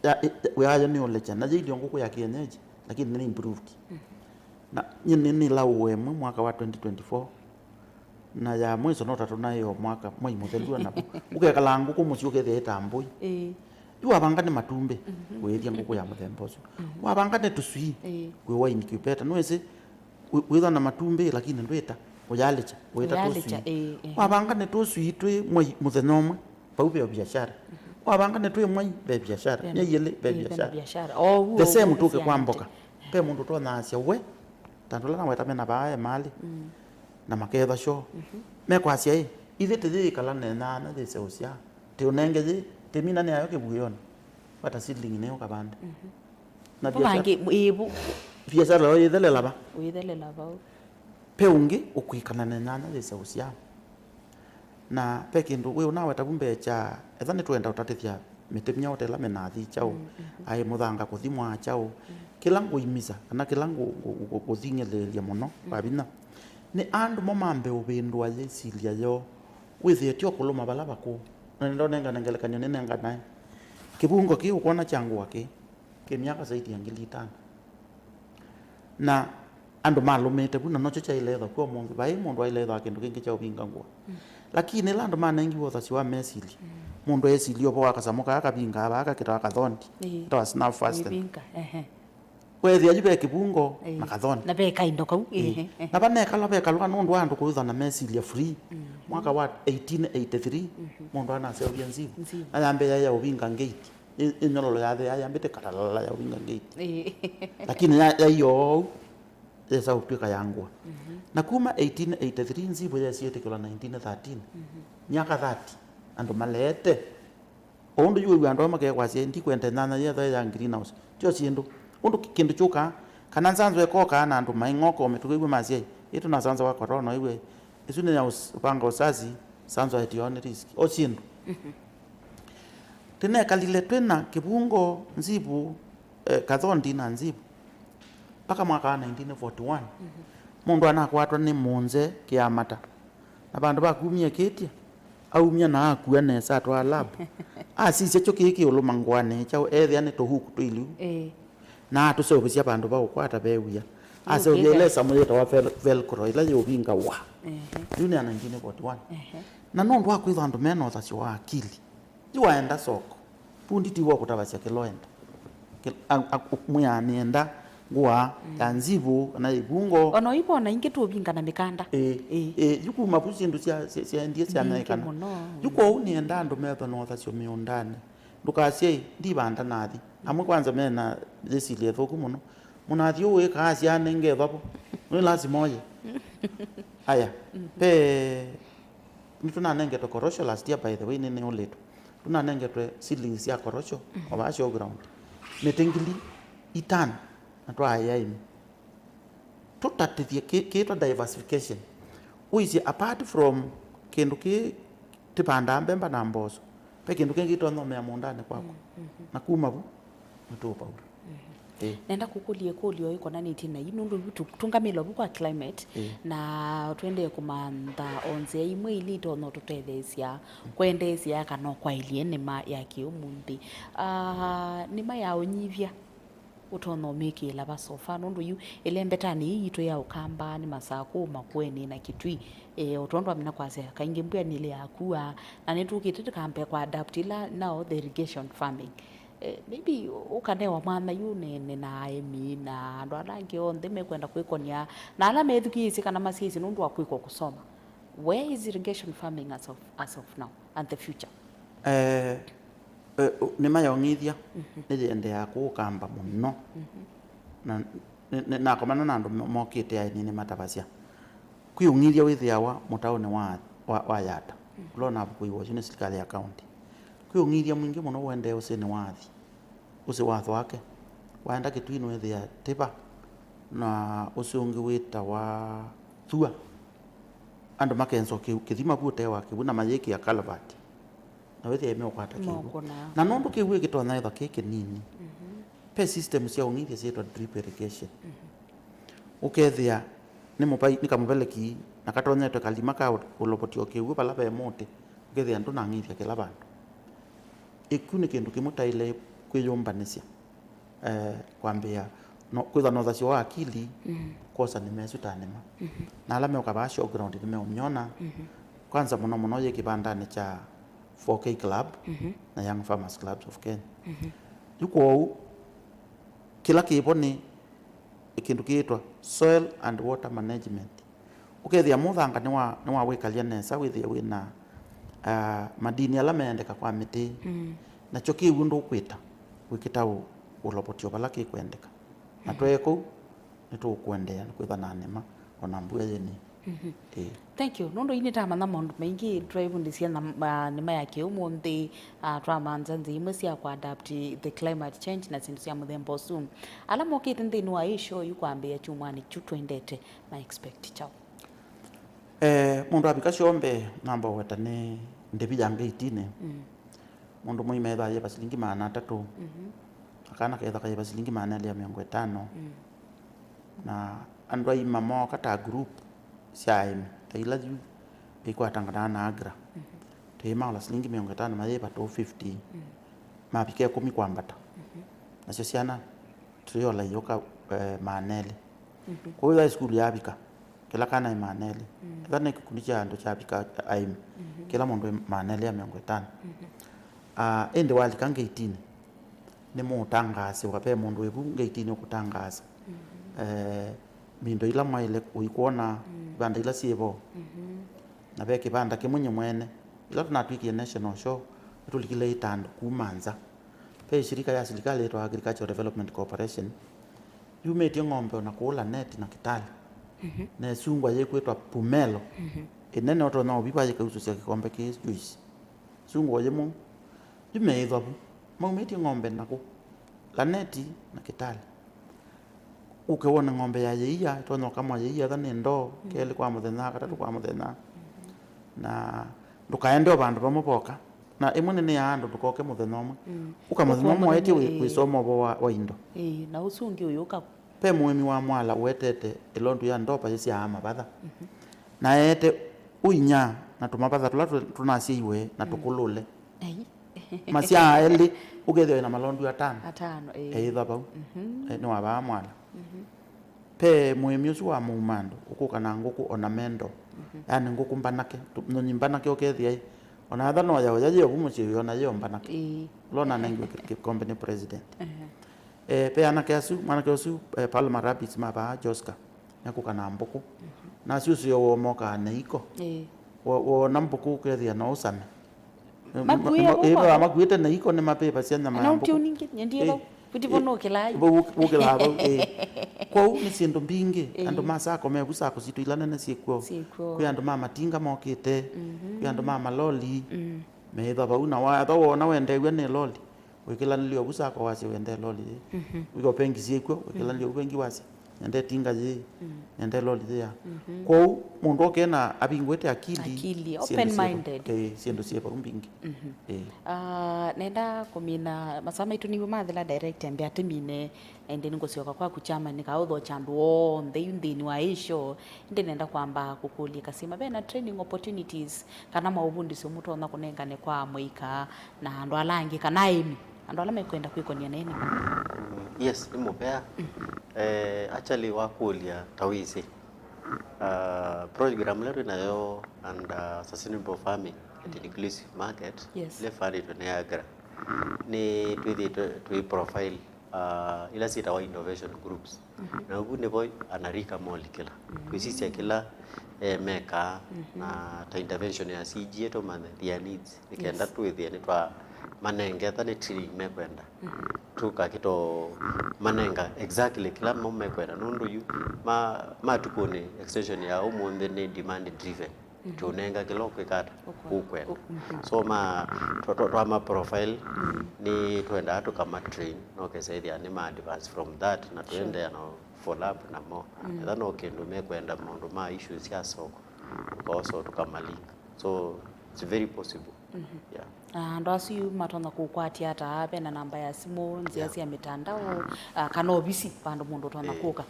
Ya- ĩ- ya- yayo nĩ olecha na yailio ngũkũ ya kienyeji, lakini nĩ improved. Na nyie nĩ nĩlaũwe ĩmwe mwaka wa twenty twenty-four, na ya mwiso no ta tũnaĩo mwaka mwai mũthelu o navu. Ũkekala ngũkũ mũsyĩ ũkethĩa ĩtambũi. Ĩĩ. Yu wavanga nĩ matumbĩ, wĩĩthya ngũkũ ya mũthemba ũsu. Wavanga nĩ tũswii, wĩ wa incubator. Nĩwĩsĩ wĩ- wĩthwa na matumbĩ, lakini ndwĩta, ũyalĩkya, wĩta tũswii. Wavanga nĩ tũswii twĩ mwai mũthenya ũmwe, vau ve biashara. Wavanga nĩ twĩ mwai, ve biashara. Myei ĩlĩ, ve biashara. The same tũke kwa mboka. Ve mũndũ ũtonyaasya we, ta andũ ala naweta mena vaa e malĩ, na maketha shoo. Mekwasya ĩ, ithyĩ tĩyĩĩkala na ĩnyanya yĩseũsya, tĩũnenge yĩ, tĩmina nĩ ayo kĩvuĩonĩ. Vata seedling nĩ ũkavande. Na biashara, ĩvu, biashara yo yĩthelela va? Ũithelela vau. Pe ũngĩ ũkwĩkala na ĩnyanya yĩseũsya. Na pe kĩndũ wĩ ũnaweta vu mbee kya, etha nĩtwenda ũtatĩthya mĩtĩ myaũ ta ĩla mĩnathi kyaũ, aĩ mũthanga kũthimwa kyaũ, kĩla ngũimisa, kana kĩla ngũ- ngũ- ngũ- ngũthing'ĩlĩĩlya mũno kwa vinya, nĩ andũ mo mambe ũvĩndũa yĩsilya yoo, wĩthĩe tyo kũlũma vala vakũũ. Na nĩndonengane ngelekany'o nĩnenganae. Kĩvungo kĩĩ ũkwona kya ngũa kĩĩ, kĩ myaka zaidi ya ngili itano. Na andũ malũmĩte vu, na nokyo kyaĩle ĩthwa kw'o ũmũnthĩ. Vai mũndũ aĩle ĩthwa kĩndũ kĩngĩ kya ũvinga ngũa. Lakini ĩla andũ manengiwe ũthasyo wa mesilya, mũndũ esilya ũvo wa kasamũ kaa kavingaa vaa kakĩtawa kathondi, kĩtawa snuff fasten. Weethĩa yu ve kĩvungo na kathondi. Na ve kaindo kau. Na vanekala vekalwa nũndũ wa andũ kũyũthana mesilya free. Mwaka wa eighteen eighty-three, mũndũ anaseũvya nzivu. Ayambĩĩa ya ũvinga ngate. Ĩ- ĩnyololo yathea yambĩte katalala ya ũvinga ngate. Lakini ya- yaioo ou, yesa ũtw'ĩka ya ngũa. Na kuma eighteen eighty-three nzivu yesiĩtĩkĩlwa nineteen thirteen. Myaka thirty andũ maleete. O ũndũ yu wĩw'a andũ amwe makekwasya, ndikwenda nyanya yetha ya greenhouse. Tyo syĩndũ. Ũndũ kĩ- kĩndũ kyũkaa, kana nzanzo ekokaa na andũ maing'oka o mĩtugo ĩw'e masya, ĩ tũnasanza wa corona ĩw'e, ĩsu nĩ ya ũs- ũvanga ũsasi, sanzo aetio nĩ risk. O syĩndũ. Tĩnekalile twĩ na kĩvungo, nzivu, eh, kathondi na nzivu mpaka mwaka wa nineteen forty-one. Mũndũ anakwatwa nĩ mũnze kĩamata, na vandũ va kumya kĩtya, aumya na akua nesa atwaa lab. Asisya kyo kĩĩ kĩũlũma ngũanĩ kyaũ, ethĩa nĩ tũhuku twĩliu. Na atũseũvĩsya vandũ va ũkwata ve wia. Aseũvya ĩla ĩsamũ yĩtawa vel- velcro, ĩla yĩũvinga wa. Yu nĩ ya nineteen forty-one. Na nũndũ wa kwĩthwa andũ mena ũthasyo wa akili, yu waenda soko, vundi ti wa kũtavasya kĩla ũenda. Kĩ- a- a- mwĩaa nĩenda ngũa ya nzivũ kana ya ivungo. Ona ũivona ingĩ tũũvinga na mĩkanda. Ĩĩ, ĩĩ, yu kuma vu syĩndũ sya- sya- syaendie syaneekana. Yu kwoou nĩenda andũ methwe na ũthasyo mĩũndanĩ. Ndũkasye, "Ndivanda nathi." Amwe kwanza mena yĩsilya ĩthũku mũno. Mũnathi ũũ wĩkaa asya nĩngethwa vo. Nĩ lazima oye. Aya, ve, nĩtũnanengetwe korosho last year, by the way, nĩnĩũlĩtwe. Tũnanengetwe seedlings sya korosho, o vaa show ground. Mĩtĩ ngili itano, na twaaĩa aĩmi. Tũtatĩthye kĩ- kĩtwa diversification. Ũisye, apart from kĩndũ kĩĩ tĩvandaa mbemba na mboso, ve kĩndũ kĩngĩ kĩtonya ũmea mũũndanĩ kwaku. Na kuma vu, nĩtũũvaula. Ĩĩ. Nenda kũkũlya ĩkũlyo ĩkonanĩtye na yu, nũndũ yu tũ- tũngamĩlwa vu kwa climate, na twendee kũmantha o nzĩa imwe ili itonya ũtũtetheesya kwendeesya kana ũkwaĩlye nĩma ya kĩũmũnthĩ. Ah, nĩma ya ũnyivya ũtonya ũmĩkĩĩla va so far, nũndũ yu ĩlembetanĩ ĩĩ yitũ ya Ũkamba, nĩ Masakũ, Makueni na Kitui. E, o tondũ amina kwasya, kaingĩ mbua nĩlĩ yakua, na nĩtũkĩte tũkambe kwa adapt ila now the irrigation farming. E, maybe ũkanewa mwanya yu ũneene na aĩmi na andũ ala angĩ onthe mekwenda kwĩkonia, na ala methukĩĩsye kana masyaĩsye nũndũ wa kwĩka kũsoma. Where is irrigation farming as of, as of now and the future? Eh, eh, nĩma ya ũng'ithya nĩyĩendeeaa kũũ Ũkamba mũno. Na nĩ- nĩ- nakomana na andũ mo- mokĩte aĩnĩ nĩmatavasya. Kwĩ ũng'ithya wĩthĩawa mũtaũnĩ wa, wa, wa Yata, ũla ũnavukũiwe ũsu nĩ silikalĩ ya kaũntĩ. Kwĩ ũng'ithya mwingĩ mũno ũendee ũsĩnĩ wa Athi, ũsĩ wa Thwake. Waenda Kĩtui nũĩthĩa Tĩva, na ũsĩ ũngĩ wĩtawa Thua. Andũ makenswa kĩu, kĩthima vu ũtee wa kĩwu na mayĩkĩa culvert. Na wĩthĩa meũkwata kĩwu. Na nũndũ kĩwu ĩkĩtonya ĩthwa kĩ kĩnini, ve system sya ũng'ithya syĩtwa drip irrigation. Ũkethĩa nĩ mũvai- nĩ kamũveleki na katonyetwe kalima ka ũ- ũlopotya o kĩwu vala ve mũtĩ, ũkethĩa ndũnang'ithya kĩla vandũ. Ĩkyu nĩ kĩndũ kĩmwe taĩle kwĩyũmbanĩsya, eh, kwambĩĩa no- kwĩthwa na ũthasyo wa akili, kwosa nĩma ĩsu ta nĩma. Na ala meũka vaa show ground nĩmeũmyona. Kwanza mũno mũno yĩ kĩvandanĩ kya four K Club, mhm, na Young Farmers Clubs of Kenya. Mhm. Yu kwoou, kĩla kĩvo nĩ kĩndũ kĩĩtwa soil and water management. Ũkethĩa mũthanga nĩwa, nĩwawĩkalya nesa, wĩthĩe wĩna, ah, madini ala meendeka kwa mĩtĩ, mm, nakyo kĩw'ũ ndũkwĩta wĩkĩta ũ-, ũlopotyo vala kĩkwendeka. Na, mhm, twee kũu, nĩtũkũendeea nĩkwĩthwa na nĩma, o na mbua yĩnĩ. Mhm. Ĩĩ. Thank you. Nũndũ ii nĩtamanya maũndũ maingĩ twaivundĩsya na, ah, nĩma ya kĩũmũnthĩ, ah, twamantha nzĩa imwe sya kũadapt the climate change na syĩndũ sya mũthemba ũsu. Ala mokĩte nthĩnĩ wa ĩĩ show yu kwambĩĩa kyumwanĩ kyu twendete, ma expect kyaũ? Eh, mũndũ avika show mbee, namba ũweta nĩ ndĩvi ya ngetinĩ. Mm. Mũndũ mũima ethĩwa ayĩva silingi maana atatũ, mhm, na kana kethĩwa kayĩva silingi maana elĩ ya mĩongo ĩtano. Mm. Na andũ aima mooka ta group sya aĩmi, ta ila yu ĩkwatangana na AGRA. Mhm. Tũimaola silingi mĩongo ĩtano, mayĩva two fifty, mm, mavika ĩkũmi kwambata. Mhm. Nasyo syana tũyola iyũka, eh, maana elĩ. Mhm. Kwoou ĩla sukulu yavika, kĩla kana ĩ maana elĩ. Mm. Ethĩwa nĩ kĩkundi kya andũ kyavika aĩmi, mhm, kĩla mũndũ ĩ maana elĩ ya mĩongo ĩtano. Mhm. Ah, ĩndĩ walika ngetinĩ, nĩmũũtangaasĩwa, ve mũndũ wĩ vu ngetinĩ ũkũtangaasa, mhm, eh, mindo ila mwaĩle ũikwona, mm, ivanda ila syĩ vo. Mhm. Na ve kĩvanda kĩmwe nyie mwene, ĩla tũnatw'ĩkie national show, nĩtũlikile ĩtandũ kuma nza. Ve shirika ya silikalĩ yĩtawa Agricultural Development Corporation, yumĩtye ng'ombe o na kũũ Laneti na Kitale. Mhm. Na ĩsungwa yĩkwĩtwa Pumelo. Mhm. Ĩnene ũtonya ũviva yĩkausũsya kĩkombe kĩĩ juice. Sungwa yĩmwe. Yu meĩthwa vu. Maumĩtye ng'ombe nakũ? Laneti na Kitale. Ũke wone ng'ombe ya yĩia, ĩtonya ũkamwa yĩia, etha nĩ ndoo, mm, kelĩ kwa mũthenya, katatũ kwa mũthenya. Mhm. Na ndũkaende o vandũ vamwe voka. Na ĩmwe nĩ nĩ ya andũ ndũkoke mũthenya ũmwe. Mm. Ũka mũthenya ũmwe waĩtye wĩ, ĩĩ, wĩsoma ũvoo wa, wa indo. Ĩĩ, na ũsu ũngĩ ũyũka. Ve mũĩmi wa mwala ũetete ĩlondu ya ndopa yĩsyaa mavatha. Mhm. Na eete ũinya na tũmavatha tũla tũ-, tũnasyaiwe na, mm, tũkũlũle. Ai. Masyaa elĩ, ũkethĩwa ĩna malondu atano. Atano, ĩĩ. Eĩtha vau. Mhm. Eh, nĩwavaa mwala. Mhm. Ve mũĩmi ũsu wa mũumandũ ũkũka na ngũkũ ornamental, mhm, yani ngũkũ mbanake, tũ-, nyũnyi mbanake ũkethĩa ĩ, ona etha no yaũya yĩ ovu mũsyĩ wĩ, ona yĩ o mbanake. Ĩĩ. Ũla ũnanengiwe kĩ-, kĩkombe nĩ president. Ehe. Eh, ve anake asu, mwanake ũsu, eh, Palmer Rabbits mavaa Joska, mekũka na mbũkũ. Mhm. Na asu ũseo woo mokaa na iko. Ĩĩ. Wo-, wona mbũkũ ũkethĩa no ũsame. Makuĩe nĩmo-, ĩĩ, vau. Makuĩte na iko nĩmavĩvasya nyama ya mbũkũ. Na ũtĩ ũningĩ, nyendie vau. Ĩĩ. Kuti ĩĩ, vono ũkĩlaa yu. Vau ũk-, ũkĩlaa vau, ĩĩ. Kwoou nĩ syĩndũ mbingĩ. Ĩĩ. Andũ ma sako me vu sako sitũ ila nene syĩkw'o. Syĩkw'o. Kwĩ andũ ma matinga mokĩte. Mhm. Kwĩ andũ ma maloli. Mm. Meĩtha vau na wa-, ethwa wona wendeew'a nĩ loli, wĩkĩlanĩlya ovu sako wasye wendee loli yĩĩ. Mhm. Wĩka ũpengi syĩkw'o, wĩkĩlanĩlya, mm, ovu vengi wasye nende tinga yĩĩ, mm, nende loli yĩĩ. Mhm. Kwoou mũndũ oke na avingũĩte akili, akili, syĩndũ syĩ vau, open-minded. Ĩĩ, syĩndũ syĩ vau mbingĩ. Mhm. Ĩĩ. Ah, nenda kũmina masaa maitũ nĩw'o mathela direct, ambe atĩmine, ĩndĩ nĩngũsyoka kwaku chairman, nĩkaũthokya andũ onthe yu nthĩnĩ wa ĩĩ show. Ĩndĩ nenda kwamba kũkũlya Kasima, ve na training opportunities kana maũvundĩsyo mũtonya kũnengane kwa amũika na andũ ala angĩ kana aĩmi, andũ ala mekwenda kwĩkony'a na ĩnĩ? Mm, yes, nĩ mũvea. Mm. Eh, actually, wakũlya ta wĩsĩ, ah, program ĩla twĩ nayo under sustainable farming and inclusive market, yes, ĩla ĩfundĩtwe nĩ AGRA, nĩ twĩthĩĩtwe twĩ profile ah, ila syĩtawa innovation groups. Mhm. Na ũvu nĩvo anarika molikĩla. Mhm. Kwĩsisya kĩla, eh, mekaa, mhm, na ta intervention ya C G A tũmanye their needs, nĩ kenda, yes, twĩthĩe nĩtwamanenga etha nĩ training mekwenda. Mhm. Tũkakĩto manenga exactly kĩla mo mekwenda. Nũndũ yu ma, matukũnĩ extension ya ũmũnthĩ nĩ demand driven. Mhm. Tũnenga kĩla ũkwĩka ata, ũkwenda. Ũkwenda. Ũ-, mhm. So, ma, twa, twa, twama profile, mm, nĩ twendaa tũkama train, no kesa ĩthĩa nĩ ma advance from that, na, sure, tũendeea na follow up namo. Mm. Etha no kĩndũ mekwenda maũndũ ma issues sya soko, tũkaosa tũkamalink. So, it's very possible. Mhm. Yeah. Ah, andũ asu yu matonya kũkwatya ata? Ve na namba ya simũ, nzĩa, yeah, sya mĩtandao, ah, kana ovisi vandũ mũndũ ũtonya, eh, kũka?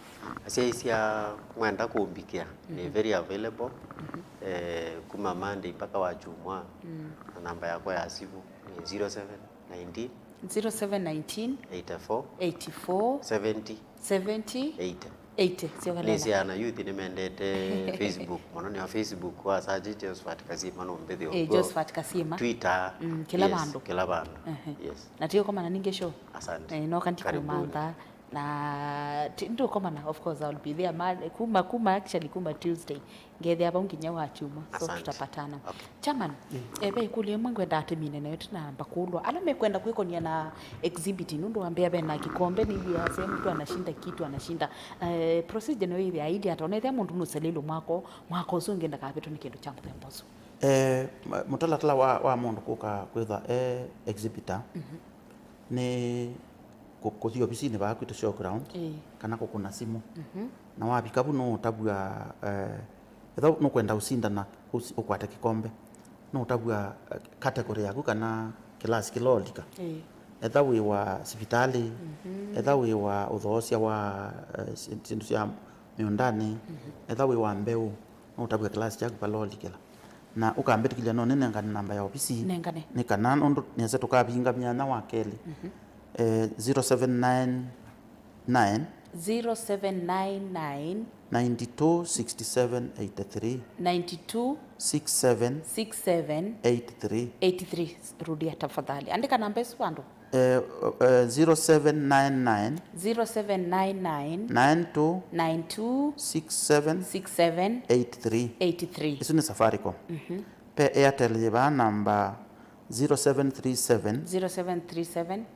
Asyaĩĩsya mwenda kũmbikĩa, nĩ, mhm, very available, mhm, eh, kuma Monday mpaka wa Kyumwa. Mm. Na namba yakwa ya simũ nĩ zero seven nineteen, zero seven nineteen, eighty-four, eighty-four, seventy, seventy, eighty. Eighty, syoka nĩ lela. Syana youth nĩmendete Facebook mũno, nĩo Facebook wa search Josephat Kasima nũmbĩthĩo. Eh, kw'o Josephat Kasima. Twitter. Mm, kĩla yes, vandũ. Kĩla vandũ. Ehe. Yes. Na tĩũkomana ningĩ show. Asante. Eh, noka Karibuni. Ndikũmantha. Na ti- ndũkomana, of course I'll be there. Ma- kuma kuma actually kuma Tuesday. Ngethĩa vau nginya wa kyumwa, so tutapatana. Okay. Chairman, eh, ve ĩkũlyo ĩmwe ngwendaa tũmine nayo tũnamba kũlwa. Ala mekwenda kwĩkonia na exhibit, nũndũ wambĩa ve na kikombe, nĩw'ĩa se mtu anashinda kitu anashinda. Eh, procedure no ĩthĩa ili ata onethĩa mũndũ nũseleilwe mwako, mwako ũsu ũngĩ ndakavĩtwe nĩ kĩndũ kya mũthemba ũsu. Eh, mũtalatala wa, wa mũndũ kũka kwĩtha e exhibitor nĩ kũ- kũthi ovisinĩ vaa kwitũ showground Ĩĩ. Kana kũkũna simũ. Na wavika vu nũũtavw'a eh, ethĩwa nũkwenda ũsindana ũsi- ũkwate kĩkombe, nũũtavw'a eh, category yaku kana kĩlasi kĩla ũlika. Ĩĩ. Etha wĩ wa sivitalĩ, etha wĩ wa ũthoosya wa eh, si- syĩndũ sya mĩũndanĩ, etha wĩ wa mbeũ, nũũtavw'a kĩlasi kyaku vala ũlikĩla. Na ũkambĩtĩkĩlya no nĩnengane namba ya ovisi. Nengane. Nĩ kana nũndũ nĩasa tũkavinga myanya wa kelĩ. Eh, zero seven nine nine. Zero seven nine nine. Ninety two sixty seven eighty three. Ninety two. Six seven. Six seven. Eight three. Eight three. Rudia tafadhali. Andĩka namba ĩsu vandũ. Eh, eh, zero seven nine nine. Zero seven nine nine. Nine two. Nine two. Six seven. Six seven. Eight three. Eight three. Isu ni Safaricom. Pe Airtel yĩ vaa namba zero seven three seven. Zero seven three seven.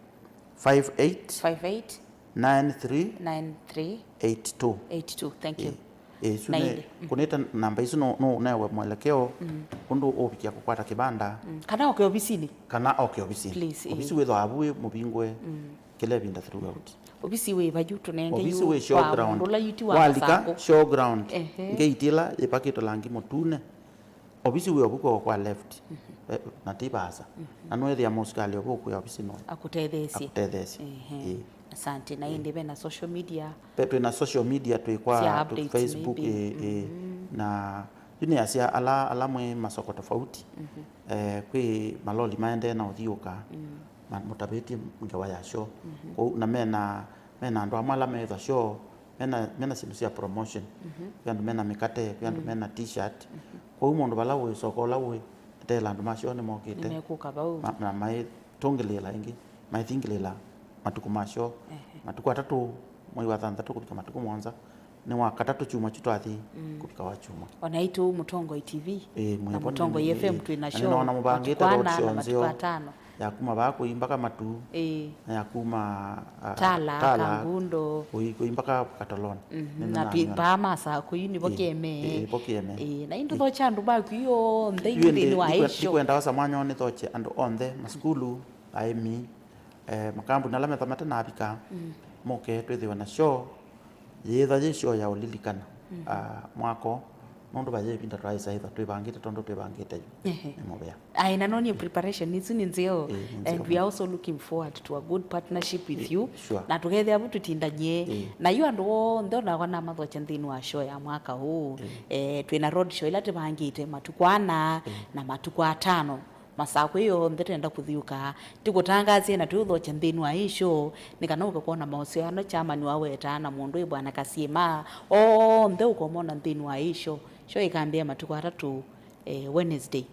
Five eight. Five eight. Nine three. Nine three. Eight two. Eight two. Thank you. Ĩĩ, ĩsu nĩ kũnĩta namba isu no no ũnewe mwelekeo ũndũ ũvikĩa kũkwata kĩvanda. Kana oke ovisinĩ. Kana oke ovisinĩ. Please, ĩĩ. Ovisi wĩthwa avu wĩ mũvingũe kĩla ĩvinda throughout. Ovisi wĩ vayu tũnenge. Ovisi wĩ showground. Walika showground. Ehe. Ngeiti ĩla yĩpakĩtwe langi mũtune. Ovisi wĩ ovu kw'oko kwa left. Eh, na ti vaasa. Na nũĩthĩa mũsikalĩ ovu ũkwĩa ovisi no. Akũtetheesye. Akũtetheesye. Ehe. Ĩĩ. Asante. Na ĩndĩ ve na social media. Ve twĩ na social media twĩ kwa sya updates, Facebook, maybe. Ĩĩ, ĩĩ. Na yu nĩasya ala ala mwĩ masoko tofauti. Eh, kwĩ maloli maendee na ũthiũka. Ma- mũtavĩtye ngewa ya show. Kũu na mena mena andũ amwe ala methwa show mena mena syĩndũ sya promotion. Kwĩ andũ mena mĩkate, kwĩ andũ mena t-shirt. Kwoou mũndũ vala ũĩ soko ũla ũĩ, eteela andũ ma show nĩmokĩte. Nĩmekũka vau. Ma- na maitũngĩlĩĩla ĩngĩ, maithingĩlĩĩla matukũ ma show. Ehe. Matukũ atatũ, mwei wa thanthatũ kũvika matukũ mũonza, nĩ wa katatũ kyumwa kyu twathi kũvika wa kyumwa. Ona itũ Mũtongoi T V Ĩĩ, na Mũtongoi F M twĩ na show matukũ ana na matukũ atano. Ya kuma vaa kũi mpaka Matu. Ĩĩ. Na ya kuma ah, Tala, Tala, Kangundo. Kũi, kũi mpaka Katoloni. Mhm. Na pi- paa masa kũi nĩvo kĩemee. Ĩĩ, vo kĩemee. Ĩĩ, na indũ thocha andũ maku yonthe yu nthĩnĩ wa ĩsho. Ndikwenda wasa mwanya nĩ thoche andũ onthe, masukulu, aĩmi, eh, makambuni ala metha matanavika, moke twĩthĩwe na show. Yĩĩtha yĩ show ya ũlilikana ah, mwako, nũndũ vayĩ ĩvinda twaĩsa ĩtha twĩvangĩte tondũ twĩvangĩte yu. Ehe. Nĩ mũvea. Aĩ, na nonie preparation isu nĩ nzeo. Ĩĩ, nĩ nzeo. And we are also looking forward to a good partnership with you. Sure. Na tũkethĩa vu tũtindanyie. Ĩĩ. Na yu andũ onthe onakwa namathokya nthĩnĩ wa show ya mwaka ũũ. Ĩĩ. Eh, twĩ na road show ila tũvangĩte matukũ ana na matukũ atano. Masaa kwĩ yonthe twenda kũthiũka, tũkũtangaasye na twĩũthokya nthĩnĩ wa ĩĩ show, nĩ kana ũke kwona maũseo ala chairman wawetaa na mũndũ wĩ Bwana Kasiĩma, onthe ũkomona nthĩnĩ wa ĩĩ show. Show ĩkambĩĩa matukũ atatũ, eh, Wednesday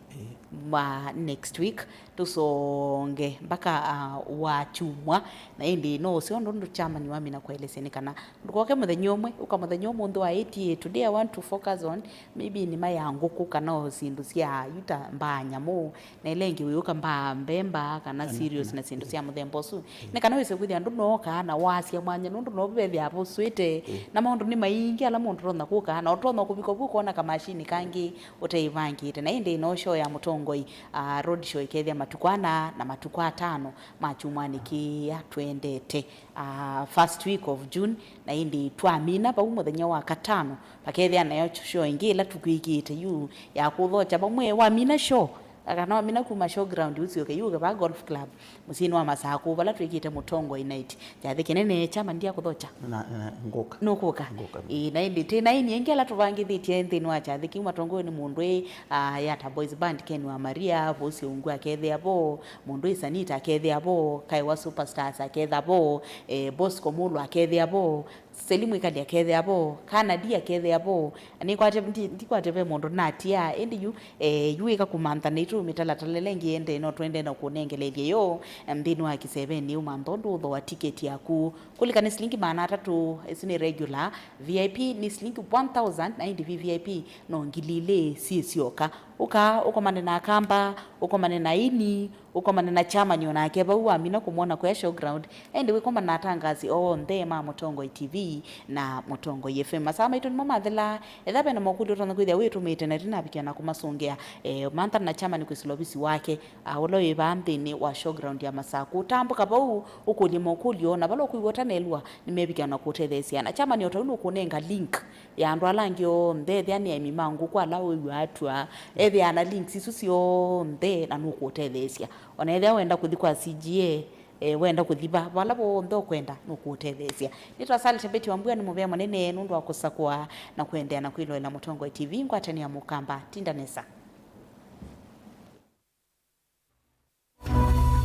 wa next week, tũsonge mpaka ah, wa kyumwa. Na ĩndĩ no ũseo ũndũ chairman wamina kũelesya nĩ kana ndũkoke mũthenya ũmwe, ũka mũthenya ũmũnthĩ wa ĩtĩĩe, today I want to focus on maybe nĩma ya ngũkũ kana o syĩndũ sya yu ta mbaa nyamũ, na ĩla ĩngĩ wĩũka mbaa mbemba kana cereals na syĩndũ sya mũthemba ũsu. Nĩ kana wĩse kwĩthĩa andũ nookaa na wasya mwanya nũndũ novu vethĩaa vosũĩte, na maũndũ nĩ maingĩ ala mũndũ ũtonya kũkaa, na ũtonya kũvika vu ũkona kamashini kangĩ ũteĩvangĩte. Na ĩndĩ no show ya Mũtongoi, ah, road show ĩkethĩa matukũ ana na matukũ atano ma kyumwanĩ kĩya twendete, ah, first week of June, na ĩndĩ twamina vau mũthenya wa katano, vakethĩa nayo show ĩngĩ ĩla tũkwĩkĩĩte yu ya kũthokya vamwe. Wamina show, kana wamina kuma show ground ũsyoke yu ũke va golf club mũsyĩnĩ wa Masakũ vala twĩkĩte Mũtongoi night. Kyathĩ kĩnene kya mandia kũthokya. Na, na, ngũka. Nũkũka? Ngũka. Ĩĩ, na ĩndĩ twĩ na aini aingĩ ala tũvangĩthĩtye nthĩnĩ wa kyathĩ kĩu. Matongoi nĩ mũndũ ĩ, ah, Yata Boys Band, Ken wa Maria, Vosi Ungu akethĩa vo, mũndũ ĩ Sanita akethĩa vo, Kaiwa Superstars aketha vo, eh, Bosco Mulu akethĩa vo, Seli mwĩkali akethĩa vo, Kanadi akethĩa vo, nĩkwate, ndi-, ndikwate ve mũndũ natia, ĩndĩ yu, eh, yu wĩka kũmantha nĩtũ mĩtalatala ĩla ĩngĩ ĩendee, no tũendee na kũnengeleelya yo, em, nthĩnĩ wa kĩsevenĩ ũmantha ũndũ ũthooa tiketi yaku. Kũlika nĩ silingi maana atatũ, ĩsu nĩ regular, V I P nĩ silingi one thousand, na ĩndĩ V V I P no ngili ilĩ syĩ syoka. Ũka, ũkomane na Akamba, ũkomane na aini, ũkomane na chairman onake vau wamina kũmwona kũya showground, ĩndĩ wĩkomana na atangasi onthe ma Mũtongoi T V na Mũtongoi F M. Masaa maitũ nĩmo mathela, ethĩwa ve na mokũlyo ũtonya kwĩthĩa wĩtũmĩte na tũnavikĩa na kũmasũngĩa, eh, mantha na chairman kwĩsĩla ovisi wake, ah, ũla wĩ vaa nthĩnĩ wa showground ya Masakũ. Ũtambũka vau, ũkũlye mokũlyo, na vala ũkwĩw'a ũtanelwa, nĩmevikĩa na kũtetheesya. Na chairman o tau nũkũnenga link ya andũ ala angĩ onthe, ethĩa nĩ aĩmi ma ngũkũ ala ũĩw'a atw'a, ethĩaa na links isu syonthe na nũkũũtetheesya. O na ethĩa wenda kũthi kwa C G A, eh, wenda kũthi va, vala vonthe ũkwenda, nũkũũtetheesya. Nĩtwa Sally Tebeti Wambua, nĩ mũvea mũnene nũndũ wa kũsakũa na kũendeea na kwĩloela Mũtongoi T V, ngwatanĩo ya Mũkamba. Tinda nesa.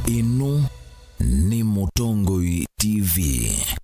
Ĩno nĩ Mũtongoi T V.